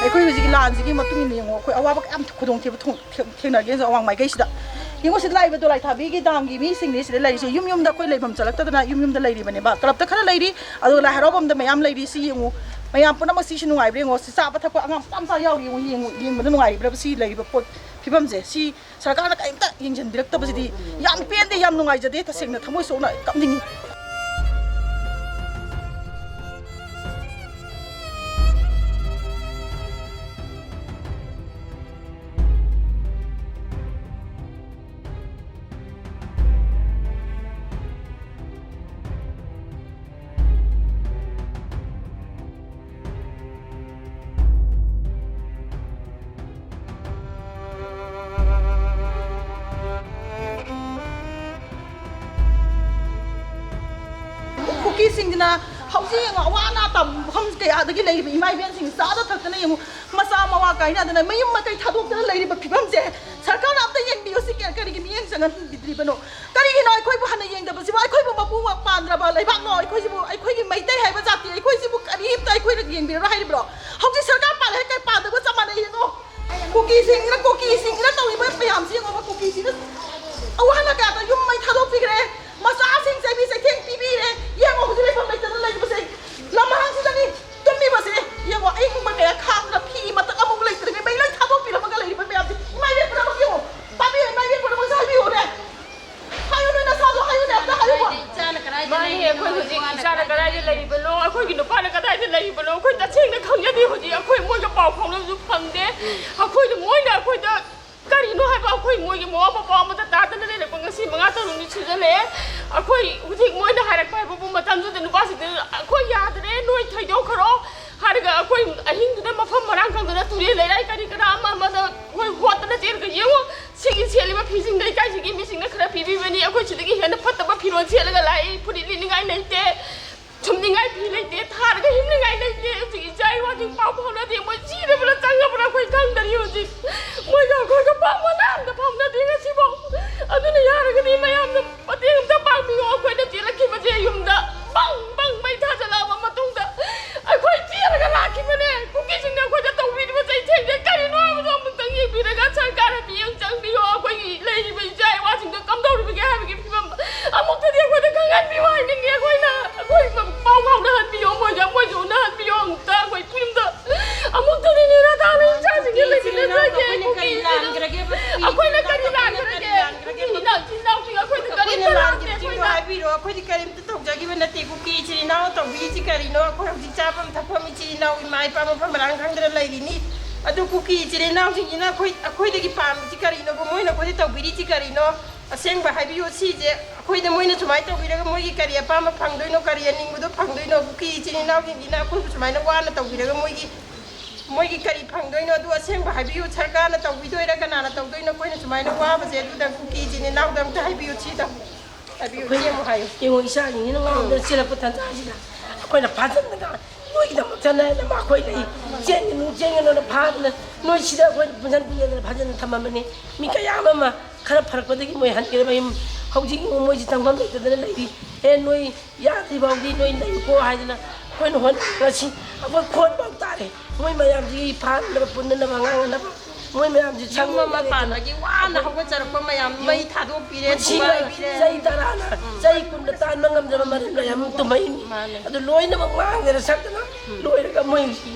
ꯑꯩꯈꯣꯏ ꯍꯧꯖꯤꯛꯀꯤ ꯂꯥꯟꯁꯤꯒꯤ ꯃꯇꯨꯡ ꯏꯟꯅ ꯌꯦꯡꯉꯣ, ꯑꯩꯈꯣꯏ ꯑꯋꯥꯕ ꯀꯌꯥꯝ ꯈꯨꯗꯣꯡꯊꯤꯕ ꯊꯣꯡ-, ꯊꯦꯡ-, ꯊꯦꯡꯅꯒꯦ ꯍꯧꯖꯤꯛ ꯑꯋꯥꯡ ꯃꯥꯏꯀꯩꯁꯤꯗ꯫ ꯌꯦꯡꯉꯣ, ꯁꯤꯗ ꯂꯥꯛꯏꯕ ꯗꯣꯂꯥꯏ ꯊꯥꯕꯤꯒꯤ ꯗꯥꯝꯒꯤ ꯃꯤꯁꯤꯡꯅꯤ ꯁꯤꯗ ꯂꯩꯔꯤꯁꯦ꯫ ꯌꯨꯝ ꯌꯨꯝꯗ ꯑꯩꯈꯣꯏ ꯂꯩꯐꯝ ꯆꯠꯂꯛꯇꯗꯅ ꯌꯨꯝ ꯌꯨꯝꯗ ꯂꯩꯔꯤꯕꯅꯦꯕ꯫ ꯀ꯭ꯂꯕꯇ ꯈꯔ ꯂꯩꯔꯤ, ꯑꯗꯨꯒ ꯂꯥꯏ ꯍꯔꯥꯎꯐꯝꯗ ꯃꯌꯥꯝ ꯂꯩꯔꯤ꯫ ꯁꯤ ꯌꯦꯡꯉꯨ, ꯃꯌꯥꯝ ꯄꯨꯝꯅꯃꯛ ꯁꯤꯁꯨ ꯅꯨꯡꯉꯥꯏꯕ꯭ꯔꯥ ꯌꯦꯡꯉꯣ꯫ ꯁꯤ ꯆꯥꯕ ꯊꯛꯄ ꯑꯉꯥꯡ ꯃꯆꯥ ꯃꯆꯥ ꯌꯥꯎꯔꯤ, ꯌꯦꯡꯉꯨ, ꯌꯦꯡꯉꯨ, ꯌꯦꯡꯕꯗ ꯅꯨꯡꯉꯥꯏꯔꯤꯕ꯭ꯔꯕ ꯁꯤ ꯂꯩꯔꯤꯕ ꯄꯣꯠ ꯐꯤꯕꯝꯁꯦ? ꯁꯤ ꯁꯔꯀꯥꯔꯅ ꯀꯔꯤꯝꯇ ꯌꯦꯡꯁꯤꯟꯕꯤꯔꯛꯇꯕꯁꯤꯗꯤ ꯌꯥꯝ ꯄꯦꯟꯗꯦ, ꯌꯥꯝ ꯅꯨꯡꯉꯥꯏꯖꯗꯦ, ꯇꯁꯦꯡꯅ ꯊꯃꯣꯏ ꯁꯣꯛꯅ ꯀꯞꯅꯤꯡꯉꯤ꯫ ꯀꯨꯀꯤꯁꯤꯡꯁꯤꯅ ꯍꯧꯖꯤꯛ ꯌꯦꯡꯉꯣ, ꯑꯋꯥ ꯑꯅꯥ ꯇꯥꯕ ꯃꯐꯝ ꯀꯌꯥꯗꯒꯤ ꯂꯩꯔꯤꯕ ꯏꯃꯥ ꯏꯕꯦꯟꯁꯤꯡ ꯆꯥꯗ ꯊꯛꯇꯅ ꯌꯦꯡꯉꯨ, ꯃꯆꯥ ꯃꯋꯥ ꯀꯥꯏꯅꯗꯅ ꯃꯌꯨꯝ ꯃꯀꯩ ꯊꯥꯗꯣꯛꯇꯅ ꯂꯩꯔꯤꯕ ꯐꯤꯕꯝꯁꯦ ꯁꯔꯀꯥꯔꯅ ꯑꯝꯇ ꯌꯦꯡꯕꯤꯌꯨ꯫ ꯁꯤ ꯀꯔꯤꯒꯤ ꯃꯤꯠꯌꯦꯡ ꯆꯪꯍꯟꯕꯤꯗ꯭ꯔꯤꯕꯅꯣ? ꯀꯔꯤꯒꯤꯅꯣ ꯑꯩꯈꯣꯏꯕꯨ ꯍꯟꯅ ꯌꯦꯡꯗꯕꯁꯤꯕꯨ? ꯑꯩꯈꯣꯏꯕꯨ ꯃꯄꯨ ꯄꯥꯟꯗ꯭ꯔꯕ ꯂꯩꯕꯥꯛꯅꯣ? ꯑꯩꯈꯣꯏꯁꯤꯕꯨ, ꯑꯩꯈꯣꯏꯒꯤ ꯃꯩꯇꯩ ꯍꯥꯏꯕ ꯖꯥꯇꯤ ꯑꯩꯈꯣꯏꯁꯤꯕꯨ ꯀꯔꯤꯝꯇ ꯑꯩꯈꯣꯏꯅ ꯌꯦꯡꯕꯤꯔꯔꯣꯏ ꯍꯥꯏꯔꯤꯕ꯭ꯔꯣ? ꯍꯧꯖꯤꯛ ꯁꯔꯀꯥꯔ ꯄꯥꯜꯂꯦ ꯍꯥꯏ ꯀꯩ ꯄꯥꯟꯗꯕꯒ ꯆꯞ ꯃꯥꯟꯅꯩ꯫ ꯌꯦꯡꯉꯣ, ꯀꯨꯀꯤꯁꯤꯡꯁꯤꯅ, ꯀꯨꯀꯤꯁꯤꯡꯁꯤꯅ ꯇꯧꯔꯤꯕ ꯃꯌꯥꯝꯁꯤ ꯌꯦꯡꯉꯣꯕ꯫ ꯀꯨꯀꯤꯁꯤꯅ ꯑꯋꯥ ꯑꯅꯥ ꯀꯌꯥꯗ ꯌꯨꯝ ꯃꯩ ꯊꯥꯗꯣꯛꯄꯤꯈ꯭ꯔꯦ, ꯃꯆꯥꯁꯤꯡ ꯆꯩꯕꯤ ꯆꯩꯊꯦꯡ ꯄꯤꯕꯤꯔꯦ꯫ ꯌꯦꯡꯉꯣ, ꯍꯧꯖꯤꯛ ꯂꯩꯐꯝ ꯂꯩꯇꯗꯅ ꯂꯩꯕꯁꯦ꯫ ꯂꯝꯍꯥꯡꯁꯤꯗꯅꯤ ꯇꯨꯝꯃꯤꯕꯁꯦ꯫ ꯌꯦꯡꯉꯣ, ꯑꯏꯪꯕ ꯀꯌꯥ ꯈꯥꯡꯗꯅ ꯐꯤ ꯃꯇꯛ ꯑꯃꯨꯛ ꯂꯩꯇ꯭ꯔꯤꯉꯩ ꯃꯩ ꯂꯣꯏ ꯊꯥꯗꯣꯛꯄꯤꯔꯝꯃꯒ ꯂꯩꯔꯤꯕ ꯃꯌꯥꯝꯁꯦ꯫ ꯏꯃꯥ ꯏꯕꯦꯟ ꯄꯨꯝꯅꯃꯛ ꯌꯦꯡꯉꯣ꯫ ꯇꯥꯕꯤꯌꯨ, ꯏꯃꯥ ꯏꯕꯦꯟ ꯄꯨꯝꯅꯃꯛꯁꯦ ꯍꯥꯏꯕꯤꯌꯨꯅꯦ꯫ ꯍꯥꯏꯌꯨꯅꯦ, ꯅꯁꯥꯗꯣ ꯍꯥꯏꯌꯨꯅꯦ, ꯑꯝꯇ ꯍꯥꯏꯌꯨꯕ꯫ ꯃꯥꯅꯦ, ꯑꯩꯈꯣꯏ ꯍꯧꯖꯤꯛ ꯏꯆꯥꯅ ꯀꯗꯥꯏꯗ ꯂꯩꯔꯤꯕꯅꯣ, ꯑꯩꯈꯣꯏꯒꯤ ꯅꯨꯄꯥꯅ ꯀꯗꯥꯏꯗ ꯂꯩꯔꯤꯕꯅꯣ, ꯑꯩꯈꯣꯏ ꯇꯁꯦꯡꯅ ꯈꯪꯖꯗꯦ꯫ ꯍꯧꯖꯤꯛ ꯑꯩꯈꯣꯏ ꯃꯣꯏꯒ ꯄꯥꯎ ꯐꯥꯎꯅꯕꯁꯨ ꯐꯪꯗꯦ꯫ ꯑꯩꯈꯣꯏꯗ, ꯃꯣꯏꯅ ꯑꯩꯈꯣꯏꯗ ꯀꯔꯤꯅꯣ ꯍꯥꯏꯕ, ꯑꯩꯈꯣꯏ ꯃꯣꯏꯒꯤ ꯃꯋꯥ ꯃꯄꯥ ꯑꯃꯠꯇ ꯇꯥꯗꯅ ꯂꯩꯔꯛꯄ ꯉꯁꯤ ꯃꯉꯥ ꯇꯔꯨꯛꯅꯤ ꯁꯨꯖꯜꯂꯛꯑꯦ꯫ ꯑꯩꯈꯣꯏ ꯍꯧꯖꯤꯛ ꯃꯣꯏꯅ ꯍꯥꯏꯔꯛꯄ ꯍꯥꯏꯕꯕꯨ ꯃꯇꯝꯗꯨꯗ ꯅꯨꯄꯥꯁꯤꯡꯗꯨꯅ, "ꯑꯩꯈꯣꯏ ꯌꯥꯗ꯭ꯔꯦ, ꯅꯣꯏ ꯊꯩꯗꯣꯛꯈ꯭ꯔꯣ" ꯍꯥꯏꯔꯒ ꯑꯩꯈꯣꯏ ꯑꯍꯤꯡꯗꯨꯗ ꯃꯐꯝ ꯃꯔꯥꯡ ꯈꯪꯗꯅ ꯇꯨꯔꯦꯜ ꯂꯩꯔꯥꯏ ꯀꯔꯤ ꯀꯔꯥ ꯑꯃ ꯑꯃꯗ ꯑꯩꯈꯣꯏ ꯍꯣꯠꯇꯅ ꯆꯦꯜꯂꯒ ꯌꯦꯡꯉꯣ꯫ ꯁꯤꯒꯤ ꯁꯦꯠꯂꯤꯕ ꯐꯤꯁꯤꯡ ꯂꯩꯀꯥꯏꯁꯤꯒꯤ ꯃꯤꯁꯤꯡꯅ ꯈꯔ ꯄꯤꯕꯤꯕꯅꯤ꯫ ꯑꯩꯈꯣꯏ ꯁꯤꯗꯒꯤ ꯍꯦꯟꯅ ꯐꯠꯇꯕ ꯐꯤꯔꯣꯜ ꯁꯦꯠꯂꯒ ꯂꯥꯛꯏ꯫ ꯐꯨꯔꯤꯠ ꯂꯤꯠꯅꯤꯡꯉꯥꯏ ꯂꯩꯇꯦ, ꯊꯨꯝꯅꯤꯡꯉꯥꯏ ꯐꯤ ꯂꯩꯇꯦ, ꯊꯥꯔꯒ ꯍꯤꯞꯅꯤꯡꯉꯥꯏ ꯂꯩꯇꯦ꯫ ꯍꯧꯖꯤꯛ ꯏꯆꯥ ꯏꯋꯥꯁꯤꯡ ꯄꯥꯎ ꯐꯥꯎꯅꯗꯦ꯫ ꯃꯣꯏ ꯆꯤꯔꯕ꯭ꯔꯥ ꯆꯪꯉꯕ꯭ꯔꯥ ꯑꯩꯈꯣꯏ ꯈꯪꯗꯔꯤ꯫ ꯍꯧꯖꯤꯛ ꯃꯣꯏꯒ ꯑꯩꯈꯣꯏꯒ ꯄꯥꯎ ꯃꯅꯥ ꯑꯝꯇ ꯐꯥꯎꯅꯗꯦ ꯉꯁꯤꯐꯥꯎ꯫ ꯑꯗꯨꯅ ꯌꯥꯔꯒꯗꯤ ꯃꯌꯥꯝꯅ ꯃꯇꯦꯡ ꯑꯝꯇ ꯄꯥꯡꯕꯤꯌꯣ꯫ ꯑꯩꯈꯣꯏꯅ ꯆꯦꯜꯂꯛꯈꯤꯕꯁꯦ ꯌꯨꯝꯗ ꯕꯪ ꯕꯪ ꯃꯩ ꯊꯥꯖꯤꯜꯂꯛꯑꯕ ꯃꯇꯨꯡꯗ ꯑꯩꯈꯣꯏ ꯆꯦꯜꯂꯒ ꯂꯥꯛꯈꯤꯕꯅꯦ꯫ ꯀꯨꯀꯤꯁꯤꯡꯅ ꯑꯩꯈꯣꯏꯗ ꯇꯧꯕꯤꯔꯤꯕ ꯆꯩꯊꯦꯡꯁꯦ ꯀꯔꯤꯅꯣ ꯍꯥꯏꯕꯗꯣ ꯑꯃꯨꯛꯇꯪ ꯌꯦꯡꯕꯤꯔꯒ ꯁꯔꯀꯥꯔꯅ ꯃꯤꯠꯌꯦꯡ ꯆꯪꯕꯤꯌꯣ꯫ ꯑꯩꯈꯣꯏꯒꯤ ꯂꯩꯔꯤꯕ ꯏꯆꯥ ꯏꯋꯥꯁꯤꯡꯗꯣ ꯀꯝꯗꯧꯔꯤꯕꯒꯦ ꯍꯥꯏꯕꯒꯤ ꯐꯤꯕꯝ ꯑꯃꯨꯛꯇꯗꯤ ꯑꯩꯈꯣꯏꯗ ꯈꯪꯍꯟꯕꯤꯌꯨ ꯍꯥꯏꯅꯤꯡꯉꯤ꯫ ꯑꯩꯈꯣꯏꯅ, ꯑꯩꯈꯣꯏ ꯄꯥꯎ ꯐꯥꯎꯅꯍꯟꯕꯤꯌꯣ, ꯃꯣꯏꯒ ꯃꯣꯏꯁꯨ ꯎꯅꯍꯟꯕꯤꯌꯣ꯫ ꯑꯃꯨꯛꯇ ꯑꯩꯈꯣꯏ ꯐꯤꯕꯝꯗ ꯑꯃꯨꯛꯇꯗꯤ ꯅꯤꯔꯥ ꯇꯥꯅ ꯏꯆꯥꯁꯤꯡꯁꯦ ꯂꯩꯃꯤꯟꯅꯗ꯭ꯔꯒꯦ꯫ ꯑꯩꯈꯣꯏꯅ ꯀꯔꯤ ꯂꯥꯟꯈ꯭ꯔꯒꯦ? ꯑꯩꯈꯣꯏꯅ ꯀꯔꯤ ꯂꯥꯟꯈ꯭ꯔꯒꯦ? ꯏꯆꯤꯟ ꯏꯅꯥꯎ, ꯏꯆꯤꯟ ꯏꯅꯥꯎꯁꯤꯡ ꯑꯩꯈꯣꯏꯗ ꯀꯔꯤꯝꯇ ꯑꯩꯈꯣꯏꯅ ꯂꯥꯟꯗꯦ꯫ ꯂꯥꯟꯈꯤꯕꯁꯤꯡꯗꯣ ꯑꯩꯈꯣꯏꯅ ꯍꯥꯏꯕꯤꯔꯣ꯫ ꯑꯩꯈꯣꯏꯗꯤ ꯀꯔꯤꯝꯇ ꯇꯧꯖꯈꯤꯕ ꯅꯠꯇꯦ꯫ ꯀꯨꯀꯤ ꯏꯆꯤꯜ ꯏꯅꯥꯎ ꯇꯧꯕꯤꯔꯤꯁꯤ ꯀꯔꯤꯅꯣ? ꯑꯩꯈꯣꯏ ꯍꯧꯖꯤꯛ ꯆꯥꯐꯝ ꯊꯛꯐꯝ ꯏꯆꯤꯜ ꯏꯅꯥꯎ ꯏꯃꯥ ꯏꯄꯥ ꯃꯐꯝ ꯃꯔꯥꯡ ꯈꯪꯗꯅ ꯂꯩꯔꯤꯅꯤ꯫ ꯑꯗꯨ ꯀꯨꯀꯤ ꯏꯆꯤꯜ ꯏꯅꯥꯎꯁꯤꯡꯁꯤꯅ ꯑꯩꯈꯣꯏ, ꯑꯩꯈꯣꯏꯗꯒꯤ ꯄꯥꯝꯃꯤꯁꯤ ꯀꯔꯤꯅꯣꯕ? ꯃꯣꯏꯅ ꯑꯩꯈꯣꯏꯗ ꯇꯧꯕꯤꯔꯤꯁꯤ ꯀꯔꯤꯅꯣ? ꯑꯁꯦꯡꯕ ꯍꯥꯏꯕꯤꯌꯨ꯫ ꯁꯤꯁꯦ ꯑꯩꯈꯣꯏꯗ ꯃꯣꯏꯅ ꯁꯨꯃꯥꯏꯅ ꯇꯧꯕꯤꯔꯒ ꯃꯣꯏꯒꯤ ꯀꯔꯤ ꯑꯄꯥꯝꯕ ꯐꯪꯗꯣꯏꯅꯣ, ꯀꯔꯤ ꯑꯅꯤꯡꯕꯗꯣ ꯐꯪꯗꯣꯏꯅꯣ? ꯀꯨꯀꯤ ꯏꯆꯤꯜ ꯏꯅꯥꯎꯁꯤꯡꯁꯤꯅ ꯑꯩꯈꯣꯏꯕꯨ ꯁꯨꯃꯥꯏꯅ ꯋꯥꯅ ꯇꯧꯕꯤꯔꯒ ꯃꯣꯏꯒꯤ, ꯃꯣꯏꯒꯤ ꯀꯔꯤ ꯐꯪꯗꯣꯏꯅꯣ? ꯑꯗꯨ ꯑꯁꯦꯡꯕ ꯍꯥꯏꯕꯤꯌꯨ꯫ ꯁꯔꯀꯥꯔꯅ ꯇꯧꯕꯤꯗꯣꯏꯔꯥ, ꯀꯅꯥꯅ ꯇꯧꯗꯣꯏꯅꯣ? ꯑꯩꯈꯣꯏꯅ ꯁꯨꯃꯥꯏꯅ ꯋꯥꯕꯁꯦ ꯑꯗꯨꯗ ꯀꯨꯀꯤ ꯏꯆꯤꯜ ꯏꯅꯥꯎꯗ ꯑꯝꯇ ꯍꯥꯏꯕꯤꯌꯨ꯫ ꯁꯤꯗ ꯍꯥꯏꯕꯤꯌꯨ꯫ ꯏꯆꯦ ꯑꯃꯨꯛ ꯍꯥꯏꯌꯨ꯫ ꯌꯦꯡꯉꯣ, ꯏꯆꯥꯁꯤꯡꯁꯤꯅ ꯉꯥꯎꯗꯅ ꯆꯦꯜꯂꯛꯄ ꯇꯟꯖꯥꯁꯤꯗ ꯑꯩꯈꯣꯏꯅ ꯐꯥꯖꯤꯟꯗꯅ ꯅꯣꯏꯒꯤꯗꯃꯛꯇꯅ ꯃꯈꯣꯏ ꯂꯩ, ꯆꯦꯟꯒꯅꯨ, ꯆꯦꯟꯒꯅꯨꯅ ꯐꯥꯗꯅ ꯅꯣꯏ ꯁꯤꯗ ꯑꯩꯈꯣꯏ ꯄꯨꯟꯁꯤꯟꯕꯤꯗꯅ ꯐꯥꯖꯤꯟꯅ ꯊꯝꯃꯝꯕꯅꯤ꯫ ꯃꯤ ꯀꯌꯥ ꯑꯃ ꯈꯔ ꯐꯔꯛꯄꯗꯒꯤ ꯃꯣꯏ ꯍꯟꯈ꯭ꯔꯦ ꯃꯌꯨꯝ꯫ ꯍꯧꯖꯤꯛ ꯃꯣꯏꯁꯤ ꯊꯝꯐꯝ ꯂꯩꯇꯗꯅ ꯂꯩꯔꯤ꯫ "ꯑꯦ, ꯅꯣꯏ ꯌꯥꯗ꯭ꯔꯤ ꯐꯥꯎꯗꯤ ꯅꯣꯏ ꯂꯩꯌꯨꯀꯣ" ꯍꯥꯏꯗꯅ ꯑꯩꯈꯣꯏꯅ ꯍꯣꯠꯅꯔꯁꯤ꯫ ꯑꯩꯈꯣꯏ ꯈꯣꯟ ꯐꯥꯎ ꯇꯥꯔꯦ꯫ ꯃꯣꯏ ꯃꯌꯥꯝꯁꯤꯒꯤ ꯐꯥꯅꯅꯕ, ꯄꯨꯟꯅꯅꯕ, ꯉꯥꯡꯅꯅꯕ ꯃꯣꯏ ꯃꯌꯥꯝꯁꯤ ꯌꯨꯝ ꯑꯃ ꯁꯪꯅꯅꯕ ꯄꯥꯟꯕꯒꯤ ꯋꯥꯅ ꯍꯧꯒꯠꯆꯔꯛꯄ ꯃꯌꯥꯝ ꯃꯩ ꯊꯥꯗꯣꯛꯄꯤꯔꯦ, ꯄꯨꯟꯁꯤꯒ ꯊꯨꯒꯥꯏꯕꯤꯔꯦ꯫ ꯆꯍꯤ ꯇꯔꯥꯅ, ꯆꯍꯤ ꯀꯨꯟꯗ ꯇꯥꯟꯕ ꯉꯝꯗ꯭ꯔꯕ ꯃꯔꯦꯝ ꯃꯌꯥꯝ ꯑꯃ ꯇꯨꯝꯃꯛꯏꯅꯤ꯫ ꯃꯥꯅꯦ꯫ ꯑꯗꯨ ꯂꯣꯏꯅꯃꯛ ꯉꯥꯡꯗꯅ ꯁꯛꯇꯅ ꯎꯝ꯫ ꯂꯣꯏꯔꯒ ꯃꯣꯏ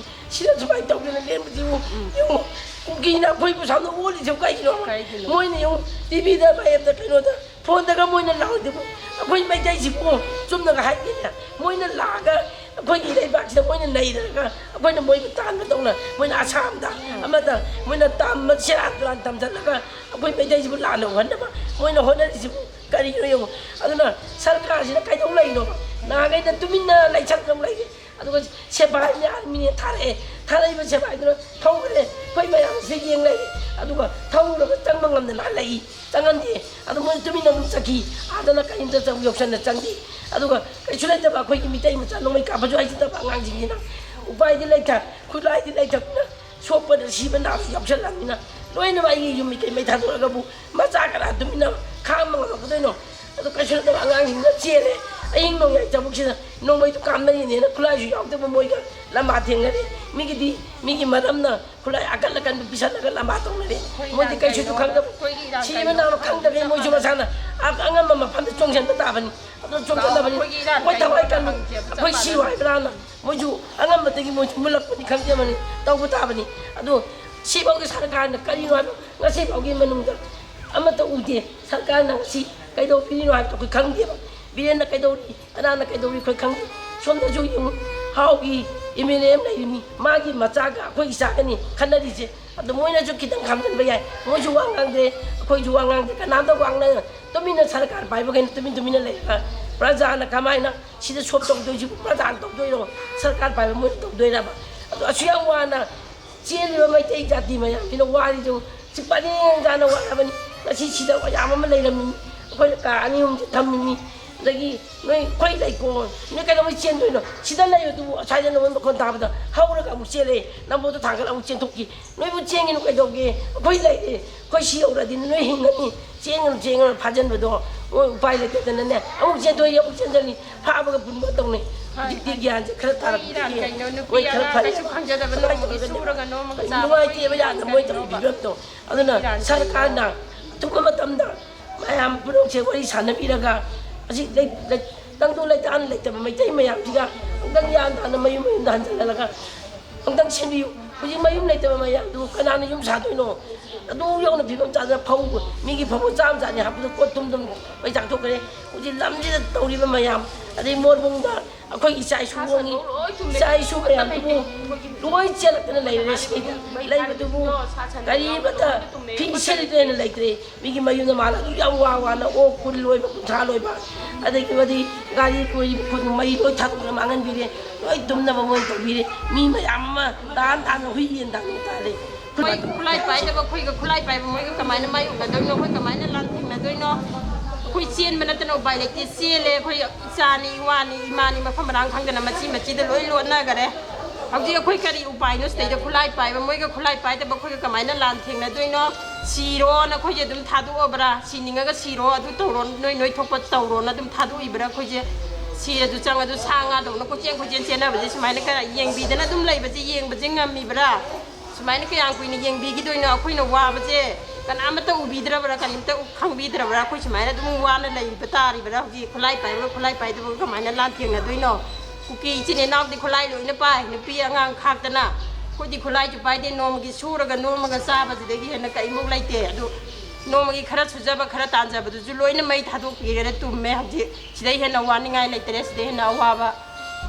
ꯁꯤꯗ ꯁꯨꯃꯥꯏꯅ ꯇꯧꯗꯅ ꯂꯦꯝꯕꯁꯤꯕꯨ ꯎꯝ꯫ ꯌꯦꯡꯉꯨ꯫ ꯀꯨꯀꯤꯅ ꯑꯩꯈꯣꯏꯕꯨ ꯁꯥꯎꯅ ꯑꯣꯜꯂꯤꯁꯦ ꯀꯩꯒꯤꯅꯣ? ꯀꯩꯒꯤꯅꯣ? ꯃꯣꯏꯅ ꯌꯦꯡꯉꯨ, ꯇꯤꯚꯤꯗ, ꯃꯌꯥꯝꯗ, ꯀꯩꯅꯣꯗ, ꯐꯣꯟꯗꯒ ꯃꯣꯏꯅ ꯂꯥꯎꯔꯤꯗꯨꯕꯨ ꯑꯩꯈꯣꯏ ꯃꯩꯇꯩꯁꯤꯕꯨ ꯆꯨꯝꯅꯒ ꯍꯥꯏꯒꯦꯅꯦ꯫ ꯃꯣꯏꯅ ꯂꯥꯛꯑꯒ ꯑꯩꯈꯣꯏꯒꯤ ꯂꯩꯕꯥꯛꯁꯤꯗ ꯃꯣꯏꯅ ꯅꯩꯔꯒ ꯑꯩꯈꯣꯏꯅ ꯃꯣꯏꯕꯨ ꯇꯥꯟꯕꯗꯧꯅ ꯃꯣꯏꯅ ꯑꯁꯥꯝꯗ ꯎꯝ꯫ ꯑꯃꯗ ꯃꯣꯏꯅ ꯇꯝꯕ ꯁꯦꯔꯥꯟ ꯇꯨꯔꯥꯟ ꯇꯝꯁꯤꯜꯂꯒ ꯑꯩꯈꯣꯏ ꯃꯩꯇꯩꯁꯤꯕꯨ ꯂꯥꯟꯅ ꯎꯍꯟꯅꯕ ꯃꯣꯏꯅ ꯍꯣꯠꯅꯔꯤꯁꯤꯕꯨ ꯀꯔꯤꯅꯣ ꯌꯦꯡꯉꯨ꯫ ꯑꯗꯨꯅ ꯁꯔꯀꯥꯔꯁꯤꯅ ꯀꯩꯗꯧ ꯂꯩꯔꯤꯅꯣꯕ? ꯅꯍꯥꯟꯈꯩꯗ ꯇꯨꯃꯤꯟꯅ ꯂꯩꯁꯟꯗꯧ ꯂꯩꯔꯤ꯫ ꯑꯗꯨꯒ ꯁꯦꯐꯥꯏꯅꯦ, ꯑꯥꯔꯃꯤꯅꯦ ꯊꯥꯔꯛꯑꯦ꯫ ꯊꯥꯔꯛꯏꯕ ꯁꯦꯐꯥꯏꯗꯨꯅ ꯊꯧꯈ꯭ꯔꯦ꯫ ꯑꯩꯈꯣꯏ ꯃꯌꯥꯝꯁꯦ ꯌꯦꯡ ꯂꯩꯔꯦ꯫ ꯑꯗꯨꯒ ꯊꯧꯔꯒ ꯆꯪꯕ ꯉꯝꯗꯅ ꯍꯜꯂꯛꯏ꯫ ꯆꯪꯍꯟꯗꯦ꯫ ꯑꯗꯨ ꯃꯣꯏ ꯇꯨꯃꯤꯟꯅ ꯑꯗꯨꯝ ꯆꯠꯈꯤ꯫ ꯑꯥꯗꯅ ꯀꯔꯤꯝꯇ ꯆꯪ-, ꯌꯧꯁꯟꯅ ꯆꯪꯗꯦ꯫ ꯑꯗꯨꯒ ꯀꯩꯁꯨ ꯂꯩꯇꯕ ꯑꯩꯈꯣꯏꯒꯤ ꯃꯤꯇꯩ ꯃꯆꯥ ꯅꯣꯡꯃꯩ ꯀꯥꯞꯄꯁꯨ ꯍꯩꯖꯗꯕ ꯑꯉꯥꯡꯁꯤꯡꯁꯤꯅ ꯎꯄꯥꯏꯗꯤ ꯂꯩꯇ, ꯈꯨꯠꯂꯥꯏꯗꯤ ꯂꯩꯇꯕꯅꯤꯅ ꯁꯣꯛꯄꯗ ꯁꯤꯕ ꯅꯥꯕ ꯌꯥꯎꯁꯜꯂꯛꯑꯕꯅꯤꯅ ꯂꯣꯏꯅꯃꯛ ꯑꯩꯒꯤ ꯌꯨꯝ ꯃꯤꯀꯩ ꯃꯩ ꯊꯥꯗꯣꯛꯑꯒꯕꯨ ꯃꯆꯥ ꯀꯅꯥ ꯇꯨꯃꯤꯟꯅ ꯈꯥꯡꯕ ꯉꯝꯃꯛꯀꯗꯣꯏꯅꯣ? ꯑꯗꯣ ꯀꯩꯁꯨ ꯅꯠꯇꯕ ꯑꯉꯥꯡꯁꯤꯡꯅ ꯆꯦꯜꯂꯦ꯫ ꯑꯍꯤꯡ ꯅꯣꯡꯌꯥꯏ ꯊꯕꯛꯁꯤꯗ ꯅꯣꯡꯃꯩꯗꯨ ꯀꯥꯞꯅꯔꯤꯅꯦꯅ ꯈꯨꯠꯂꯥꯏꯁꯨ ꯌꯥꯎꯗꯕ ꯃꯣꯏꯒ ꯂꯝꯕꯥ ꯊꯦꯡꯅꯔꯦ꯫ ꯃꯤꯒꯤꯗꯤ ꯃꯤꯒꯤ ꯃꯔꯝꯅ ꯈꯨꯠꯂꯥꯏ ꯑꯀꯟ ꯑꯀꯟꯕ ꯄꯤꯁꯜꯂꯒ ꯂꯝꯕꯥ ꯇꯧꯅꯔꯦ꯫ ꯑꯩꯈꯣꯏ ꯃꯣꯏꯗꯤ ꯏꯔꯥꯡ ꯀꯩꯁꯨꯁꯨ ꯀꯩꯅꯣ, ꯈꯪꯗꯕ꯫ ꯑꯩꯈꯣꯏꯒꯤ ꯏꯔꯥꯡ ꯁꯤꯕ ꯀꯩꯅꯣ, ꯅꯥꯕ ꯈꯪꯗꯕꯩ ꯃꯣꯏꯁꯨ ꯃꯁꯥꯅ ꯑ-, ꯑꯉꯝꯕ ꯃꯐꯝꯗ ꯆꯣꯡꯁꯤꯟꯕ ꯇꯥꯕꯅꯤ꯫ ꯑꯗꯣ ꯆꯣꯡꯁꯤꯜꯂꯕꯅꯤ꯫ ꯑꯩꯈꯣꯏꯒꯤ ꯏꯔꯥꯡ ꯑꯩꯈꯣꯏ ꯊꯋꯥꯏ ꯀꯩꯅꯣ ꯀꯜꯂꯨ꯫ ꯍꯪꯖꯦꯕ ꯑꯩꯈꯣꯏ ꯆꯞ ꯁꯤꯌꯨ ꯃꯥꯟꯅꯩ꯫ ꯍꯥꯏꯕ꯭ꯔꯥꯅ ꯃꯣꯏꯁꯨ ꯑꯉꯝꯕꯗꯒꯤ ꯃꯣꯏꯁꯨ ꯃꯨꯜꯂꯛꯄꯅꯤ ꯈꯪꯗꯦ ꯑꯃꯅꯤ ꯇꯧꯕ ꯇꯥꯕꯅꯤ꯫ ꯑꯗꯣ ꯁꯤꯐꯥꯎꯒꯤ ꯁꯔꯀꯥꯔꯅ ꯀꯔꯤꯅꯣ ꯍꯥꯏꯕ ꯉꯁꯤꯐꯥꯎꯒꯤ ꯃꯅꯨꯡꯗ ꯑꯃꯠꯇ ꯎꯗꯦ꯫ ꯁꯔꯀꯥꯔꯅ ꯉꯁꯤ ꯀꯩꯗꯧꯕꯤꯔꯤꯅꯣ ꯍꯥꯏꯕꯗꯣ ꯑꯩꯈꯣꯏ ꯈꯪꯗꯦꯕ꯫ ꯕꯤꯔꯦꯟꯅ ꯀꯩꯗꯧꯔꯤ, ꯀꯅꯥꯅ ꯀꯩꯗꯧꯔꯤ ꯑꯩꯈꯣꯏ ꯈꯪꯗꯦ꯫ ꯁꯣꯝꯗꯁꯨ ꯌꯦꯡꯉꯨ, ꯍꯥꯎꯒꯤ ꯑꯦꯝ ꯑꯦꯜ ꯑꯦ ꯑꯃ ꯂꯩꯔꯤꯅꯤ, ꯃꯥꯒꯤ ꯃꯆꯥꯒ ꯑꯩꯈꯣꯏ ꯏꯆꯥꯒꯅꯤ ꯈꯟꯅꯔꯤꯁꯦ꯫ ꯑꯗꯣ ꯃꯣꯏꯅꯁꯨ ꯈꯤꯇꯪ ꯈꯥꯝꯖꯤꯟꯕ ꯌꯥꯏ꯫ ꯃꯣꯏꯁꯨ ꯋꯥ ꯉꯥꯡꯗ꯭ꯔꯦ, ꯑꯩꯈꯣꯏꯁꯨ ꯋꯥ ꯉꯥꯡꯗ꯭ꯔꯦ, ꯀꯅꯥꯝꯇ ꯋꯥ ꯉꯥꯡꯅ-, ꯇꯨꯃꯤꯟꯅ ꯁꯔꯀꯥꯔ ꯄꯥꯏꯕꯈꯩꯅ ꯇꯨꯃꯤꯟ ꯇꯨꯃꯤꯟꯅ ꯂꯩꯔꯒ ꯄ꯭ꯔꯖꯥꯅ ꯀꯃꯥꯏꯅ ꯁꯤꯗ ꯁꯣꯞ ꯇꯧꯗꯣꯏꯁꯤꯕꯨ ꯄ꯭ꯔꯖꯥꯅ ꯇꯧꯗꯣꯏꯔꯣ? ꯁꯔꯀꯥꯔ ꯄꯥꯏꯕ ꯃꯣꯏꯅ ꯇꯧꯗꯣꯏꯔꯕ? ꯑꯗꯣ ꯑꯁꯨꯛ ꯌꯥꯝ ꯋꯥꯅ ꯆꯦꯜꯂꯤꯕ ꯃꯩꯇꯩ ꯖꯥꯇꯤ ꯃꯌꯥꯝꯁꯤꯅ ꯋꯥꯔꯤꯗꯨ ꯁꯤ ꯄꯔꯦꯡ ꯁꯥꯅ ꯋꯥꯔꯕꯅꯤ꯫ ꯉꯁꯤ ꯁꯤꯗ ꯃꯌꯥꯝ ꯑꯃ ꯂꯩꯔꯝꯃꯤꯅꯤ꯫ ꯑꯩꯈꯣꯏꯅ ꯀꯥ ꯑꯅꯤ ꯑꯍꯨꯝꯁꯦ ꯊꯝꯃꯤꯅꯤ꯫ ꯑꯗꯒꯤ ꯅꯣꯏ ꯑꯩꯈꯣꯏ ꯂꯩꯀꯣ, ꯅꯣꯏ ꯀꯩꯗꯧꯕꯩ ꯆꯦꯟꯗꯣꯏꯅꯣ? ꯁꯤꯗ ꯂꯩꯌꯨ꯫ ꯑꯗꯨꯕꯨ ꯑꯁ꯭ꯋꯥꯏꯗ ꯅꯉꯣꯟ ꯃꯈꯣꯟ ꯇꯥꯕꯗ ꯍꯧꯔꯒ ꯑꯃꯨꯛ ꯆꯦꯜꯂꯦ, ꯅꯝꯕꯣꯜꯗ ꯊꯥꯡꯒꯠꯂ ꯑꯃꯨꯛ ꯆꯦꯟꯊꯣꯛꯈꯤ꯫ ꯅꯣꯏꯕꯨ ꯆꯦꯟꯒꯅꯨ ꯀꯩꯗꯧꯒꯦ? ꯑꯩꯈꯣꯏ ꯂꯩꯔꯦ, ꯑꯩꯈꯣꯏ ꯁꯤ ꯌꯧꯔꯗꯤ ꯅꯣꯏ ꯍꯤꯡꯒꯅꯤ꯫ ꯆꯦꯟꯒꯅꯨ, ꯆꯦꯟꯒꯅꯨ, ꯐꯥꯖꯤꯟꯕꯗꯣ ꯃꯣꯏ ꯎꯄꯥꯏ ꯂꯩꯇꯗꯅꯅꯦ, ꯑꯃꯨꯛ ꯆꯦꯟꯊꯣꯛꯏ, ꯑꯃꯨꯛ ꯆꯦꯟꯊꯣꯛꯏ, ꯐꯥꯕꯒ ꯄꯨꯟꯕ ꯇꯧꯅꯩ꯫ ꯍꯧꯖꯤꯛꯇꯤ ꯒ꯭ꯌꯥꯟꯁꯦ ꯈꯔ ꯇꯥꯔꯛꯄꯗꯒꯤ ꯃꯣꯏ ꯈꯔ ꯐꯔꯦ꯫ ꯀꯩꯁꯨ ꯈꯪꯖꯗꯕ ꯅꯣꯡꯃꯒꯤ ꯁꯨꯔꯒ ꯅꯣꯡꯃꯒꯤ ꯆꯥꯕ ꯅꯨꯡꯉꯥꯏꯇꯦꯕ ꯌꯥꯝꯅ ꯃꯣꯏ ꯇꯧꯔꯤꯕ ꯐꯤꯕꯝꯗꯣ꯫ ꯑꯗꯨꯅ ꯁꯔꯀꯥꯔꯅ ꯑꯊꯨꯕ ꯃꯇꯝꯗ ꯃꯌꯥꯝ ꯄꯨꯝꯅꯃꯛꯁꯦ ꯋꯥꯔꯤ ꯁꯥꯟꯅꯕꯤꯔꯒ, ꯑꯁꯤ ꯂꯩ-, ꯂꯩ-, ꯇꯪꯗꯨ ꯂꯩꯇꯥꯅ ꯂꯩꯇꯕ ꯃꯩꯇꯩ ꯃꯌꯥꯝꯁꯤꯒ ꯑꯃꯨꯛꯇꯪ ꯒ꯭ꯌꯥꯟ ꯇꯥꯅ ꯃꯌꯨꯝ ꯃꯌꯨꯝꯗ ꯍꯟꯖꯤꯜꯍꯜꯂꯒ ꯑꯃꯨꯛꯇꯪ ꯁꯦꯝꯕꯤꯌꯨ꯫ ꯍꯧꯖꯤꯛ ꯃꯌꯨꯝ ꯂꯩꯇꯕ ꯃꯌꯥꯝꯗꯨ ꯀꯅꯥꯅ ꯌꯨꯝ ꯁꯥꯗꯣꯏꯅꯣ? ꯑꯗꯨ ꯌꯧꯅ ꯐꯤꯕꯝ ꯆꯥꯗꯅ ꯐꯧ, ꯃꯤꯒꯤ ꯐꯧꯕꯣꯠ ꯆꯥꯝꯃ ꯆꯥꯅꯤ ꯍꯥꯞꯄꯗ ꯀꯣꯠ ꯊꯨꯝ ꯊꯨꯝ ꯃꯩ ꯆꯥꯛꯊꯣꯛꯈ꯭ꯔꯦ꯫ ꯍꯧꯖꯤꯛ ꯂꯝꯁꯤꯗ ꯇꯧꯔꯤꯕ ꯃꯌꯥꯝ, ꯑꯗꯩ ꯃꯣꯔꯕꯨꯡꯗ ꯑꯩꯈꯣꯏꯒꯤ ꯏꯆꯥ ꯏꯁꯨ ꯍꯣꯡꯉꯤ, ꯏꯆꯥ ꯏꯁꯨ ꯃꯌꯥꯝꯗꯨꯕꯨ ꯂꯣꯏ ꯆꯦꯜꯂꯛꯇꯅ ꯂꯩꯔꯦ ꯁꯤꯗꯩꯗ꯫ ꯂꯩꯕꯗꯨꯕꯨ ꯀꯔꯤ ꯑꯃꯠꯇ ꯐꯤ ꯁꯦꯠꯂꯤꯗꯅ ꯂꯩꯇ꯭ꯔꯦ꯫ ꯃꯤꯒꯤ ꯃꯌꯨꯝꯗ ꯃꯥꯜꯂ ꯑꯗꯨ ꯌꯥꯝ ꯋꯥ ꯋꯥꯅ ꯑꯣꯛ ꯀꯨꯟ ꯂꯣꯏꯕ, ꯀꯨꯟꯊ꯭ꯔꯥ ꯂꯣꯏꯕ, ꯑꯗꯒꯤ ꯃꯗꯤ ꯒꯥꯔꯤ ꯀꯣꯏ ꯈꯨꯟ ꯃꯩ ꯂꯣꯏ ꯊꯥꯗꯣꯛꯇꯅ ꯃꯥꯡꯍꯟꯕꯤꯔꯦ, ꯂꯣꯏ ꯇꯨꯝꯅꯕ ꯃꯣꯏ ꯇꯧꯕꯤꯔꯦ꯫ ꯃꯤ ꯃꯌꯥꯝ ꯑꯃ ꯇꯥꯟ ꯇꯥꯟꯅ ꯍꯨꯏ ꯌꯦꯟ ꯇꯥꯟꯅ ꯇꯥꯜꯂꯦ꯫ ꯃꯣꯏ ꯈꯨꯠꯂꯥꯏ ꯄꯥꯏꯗꯕ ꯑꯩꯈꯣꯏꯒ ꯈꯨꯠꯂꯥꯏ ꯄꯥꯏꯕ ꯃꯣꯏꯒ ꯀꯃꯥꯏꯅ ꯃꯥꯌꯣꯛꯅꯗꯣꯏꯅꯣ? ꯑꯩꯈꯣꯏ ꯀꯃꯥꯏꯅ ꯂꯥꯟꯊꯦꯡꯅꯗꯣꯏꯅꯣ? ꯑꯩꯈꯣꯏ ꯆꯦꯟꯕ ꯅꯠꯇꯅ ꯎꯄꯥꯏ ꯂꯩꯇꯦ꯫ ꯆꯦꯜꯂꯦ ꯑꯩꯈꯣꯏ, ꯏꯆꯥꯅꯤ, ꯏꯋꯥꯅꯤ, ꯏꯃꯥꯅꯤ, ꯃꯐꯝ ꯃꯔꯥꯡ ꯈꯪꯗꯅ ꯃꯆꯤ ꯃꯆꯤꯗ ꯂꯣꯏ ꯂꯣꯠꯅꯈꯔꯦ꯫ ꯍꯧꯖꯤꯛ ꯑꯩꯈꯣꯏ ꯀꯔꯤ ꯎꯄꯥꯏꯅꯣ? ꯁꯤꯗꯩꯗ ꯈꯨꯠꯂꯥꯏ ꯄꯥꯏꯕ ꯃꯣꯏꯒ ꯈꯨꯠꯂꯥꯏ ꯄꯥꯏꯗꯕ ꯑꯩꯈꯣꯏꯒ ꯀꯃꯥꯏꯅ ꯂꯥꯟ ꯊꯦꯡꯅꯗꯣꯏꯅꯣ? ꯁꯤꯔꯣꯅ ꯑꯩꯈꯣꯏꯁꯦ ꯑꯗꯨꯝ ꯊꯥꯗꯣꯛꯑꯕ꯭ꯔꯥ? ꯁꯤꯅꯤꯡꯉꯒ ꯁꯤꯔꯣ, ꯑꯗꯨ ꯇꯧꯔꯣ, ꯅꯣꯏ ꯅꯣꯏ ꯊꯣꯛꯄ ꯇꯧꯔꯣꯅ ꯑꯗꯨꯝ ꯊꯥꯗꯣꯛꯏꯕ꯭ꯔꯥ? ꯑꯩꯈꯣꯏꯁꯦ ꯁꯤꯔꯁꯨ ꯆꯪꯉꯁꯨ ꯁꯥ ꯉꯥꯗꯧꯅ ꯀꯣꯏꯆꯦꯟ ꯀꯣꯏꯆꯦꯟ ꯆꯦꯟꯅꯕꯁꯦ ꯁꯨꯃꯥꯏꯅ ꯀꯌꯥ ꯌꯦꯡꯕꯤꯗꯅ ꯑꯗꯨꯝ ꯂꯩꯕꯁꯦ ꯌꯦꯡꯕꯁꯦ ꯉꯝꯃꯤꯕ꯭ꯔꯥ? ꯁꯨꯃꯥꯏꯅ ꯀꯌꯥꯝ ꯀꯨꯏꯅ ꯌꯦꯡꯕꯤꯈꯤꯗꯣꯏꯅꯣ? ꯑꯩꯈꯣꯏꯅ ꯋꯥꯕꯁꯦ ꯀꯅꯥꯃꯠꯇ ꯎꯕꯤꯗ꯭ꯔꯕ꯭ꯔꯥ, ꯀꯔꯤꯝꯇ ꯎ-, ꯈꯪꯕꯤꯗ꯭ꯔꯕ꯭ꯔꯥ? ꯑꯩꯈꯣꯏ ꯁꯨꯃꯥꯏꯅ ꯑꯗꯨꯝ ꯋꯥꯅ ꯂꯩꯕ ꯇꯥꯔꯤꯕ꯭ꯔꯥ? ꯍꯧꯖꯤꯛ ꯈꯨꯠꯂꯥꯏ ꯄꯥꯏꯕꯒ ꯈꯨꯠꯂꯥꯏ ꯄꯥꯏꯗꯕꯒ ꯀꯃꯥꯏꯅ ꯂꯥꯟꯊꯦꯡꯅꯗꯣꯏꯅꯣ? ꯀꯨꯀꯤ ꯏꯆꯤꯟ ꯏꯅꯥꯎꯗꯤ ꯈꯨꯠꯂꯥꯏ ꯂꯣꯏꯅ ꯄꯥꯏ, ꯅꯨꯄꯤ ꯑꯉꯥꯡ ꯈꯥꯛꯇꯅ꯫ ꯑꯩꯈꯣꯏꯗꯤ ꯈꯨꯠꯂꯥꯏꯁꯨ ꯄꯥꯏꯗꯦ, ꯅꯣꯡꯃꯒꯤ ꯁꯨꯔꯒ ꯅꯣꯝꯃꯒ ꯆꯥꯕꯁꯤꯗꯒꯤ ꯍꯦꯟꯅ ꯀꯔꯤꯃꯨꯛ ꯂꯩꯇꯦ꯫ ꯑꯗꯨ ꯅꯣꯡꯃꯒꯤ ꯈꯔ ꯁꯨꯖꯕ, ꯈꯔ ꯇꯥꯟꯖꯕꯗꯨꯁꯨ ꯂꯣꯏꯅ ꯃꯩ ꯊꯥꯗꯣꯛꯄꯤꯔꯦ, ꯇꯨꯝꯃꯦ ꯍꯧꯖꯤꯛ꯫ ꯁꯤꯗꯩ ꯍꯦꯟꯅ ꯋꯥꯅꯤꯡꯉꯥꯏ ꯂꯩꯇꯔꯦ, ꯁꯤꯗꯩ ꯍꯦꯟꯅ ꯑꯋꯥꯕ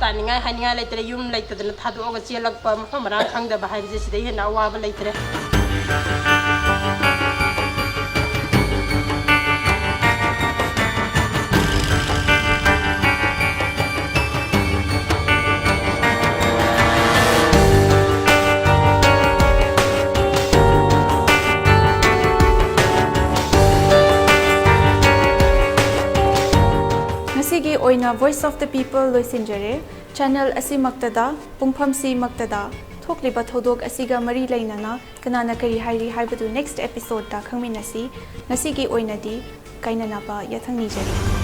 ꯇꯥꯅꯤꯡꯉꯥꯏ ꯍꯥꯏꯅꯤꯡꯉꯥꯏ ꯂꯩꯇꯔꯦ꯫ ꯌꯨꯝ ꯂꯩꯇꯗꯅ ꯊꯥꯗꯣꯛꯑꯒ ꯆꯦꯜꯂꯛꯄ, ꯃꯐꯝ ꯃꯔꯥꯡ ꯈꯪꯗꯕ ꯍꯥꯏꯕꯁꯦ ꯁꯤꯗꯩ ꯍꯦꯟꯅ ꯑꯋꯥꯕ ꯂꯩꯇꯔꯦ꯫ ꯑꯩꯅ Voice of the People ꯂꯣꯏꯁꯤꯟꯖꯔꯦ꯫ Channel ꯑꯁꯤꯃꯛꯇꯗ, ꯄꯨꯡꯐꯝꯁꯤꯃꯛꯇꯗ ꯊꯣꯛꯂꯤꯕ ꯊꯧꯗꯣꯛ ꯑꯁꯤꯒ ꯃꯔꯤ ꯂꯩꯅꯅ ꯀꯅꯥꯅ ꯀꯔꯤ ꯍꯥꯏꯔꯤ ꯍꯥꯏꯕꯗꯨ next episodeꯗ ꯈꯪꯃꯤꯟꯅꯁꯤ꯫ ꯉꯁꯤꯒꯤ ꯑꯣꯏꯅꯗꯤ ꯀꯥꯏꯅꯅꯕ ꯌꯥꯊꯪ ꯅꯤꯖꯔꯤ꯫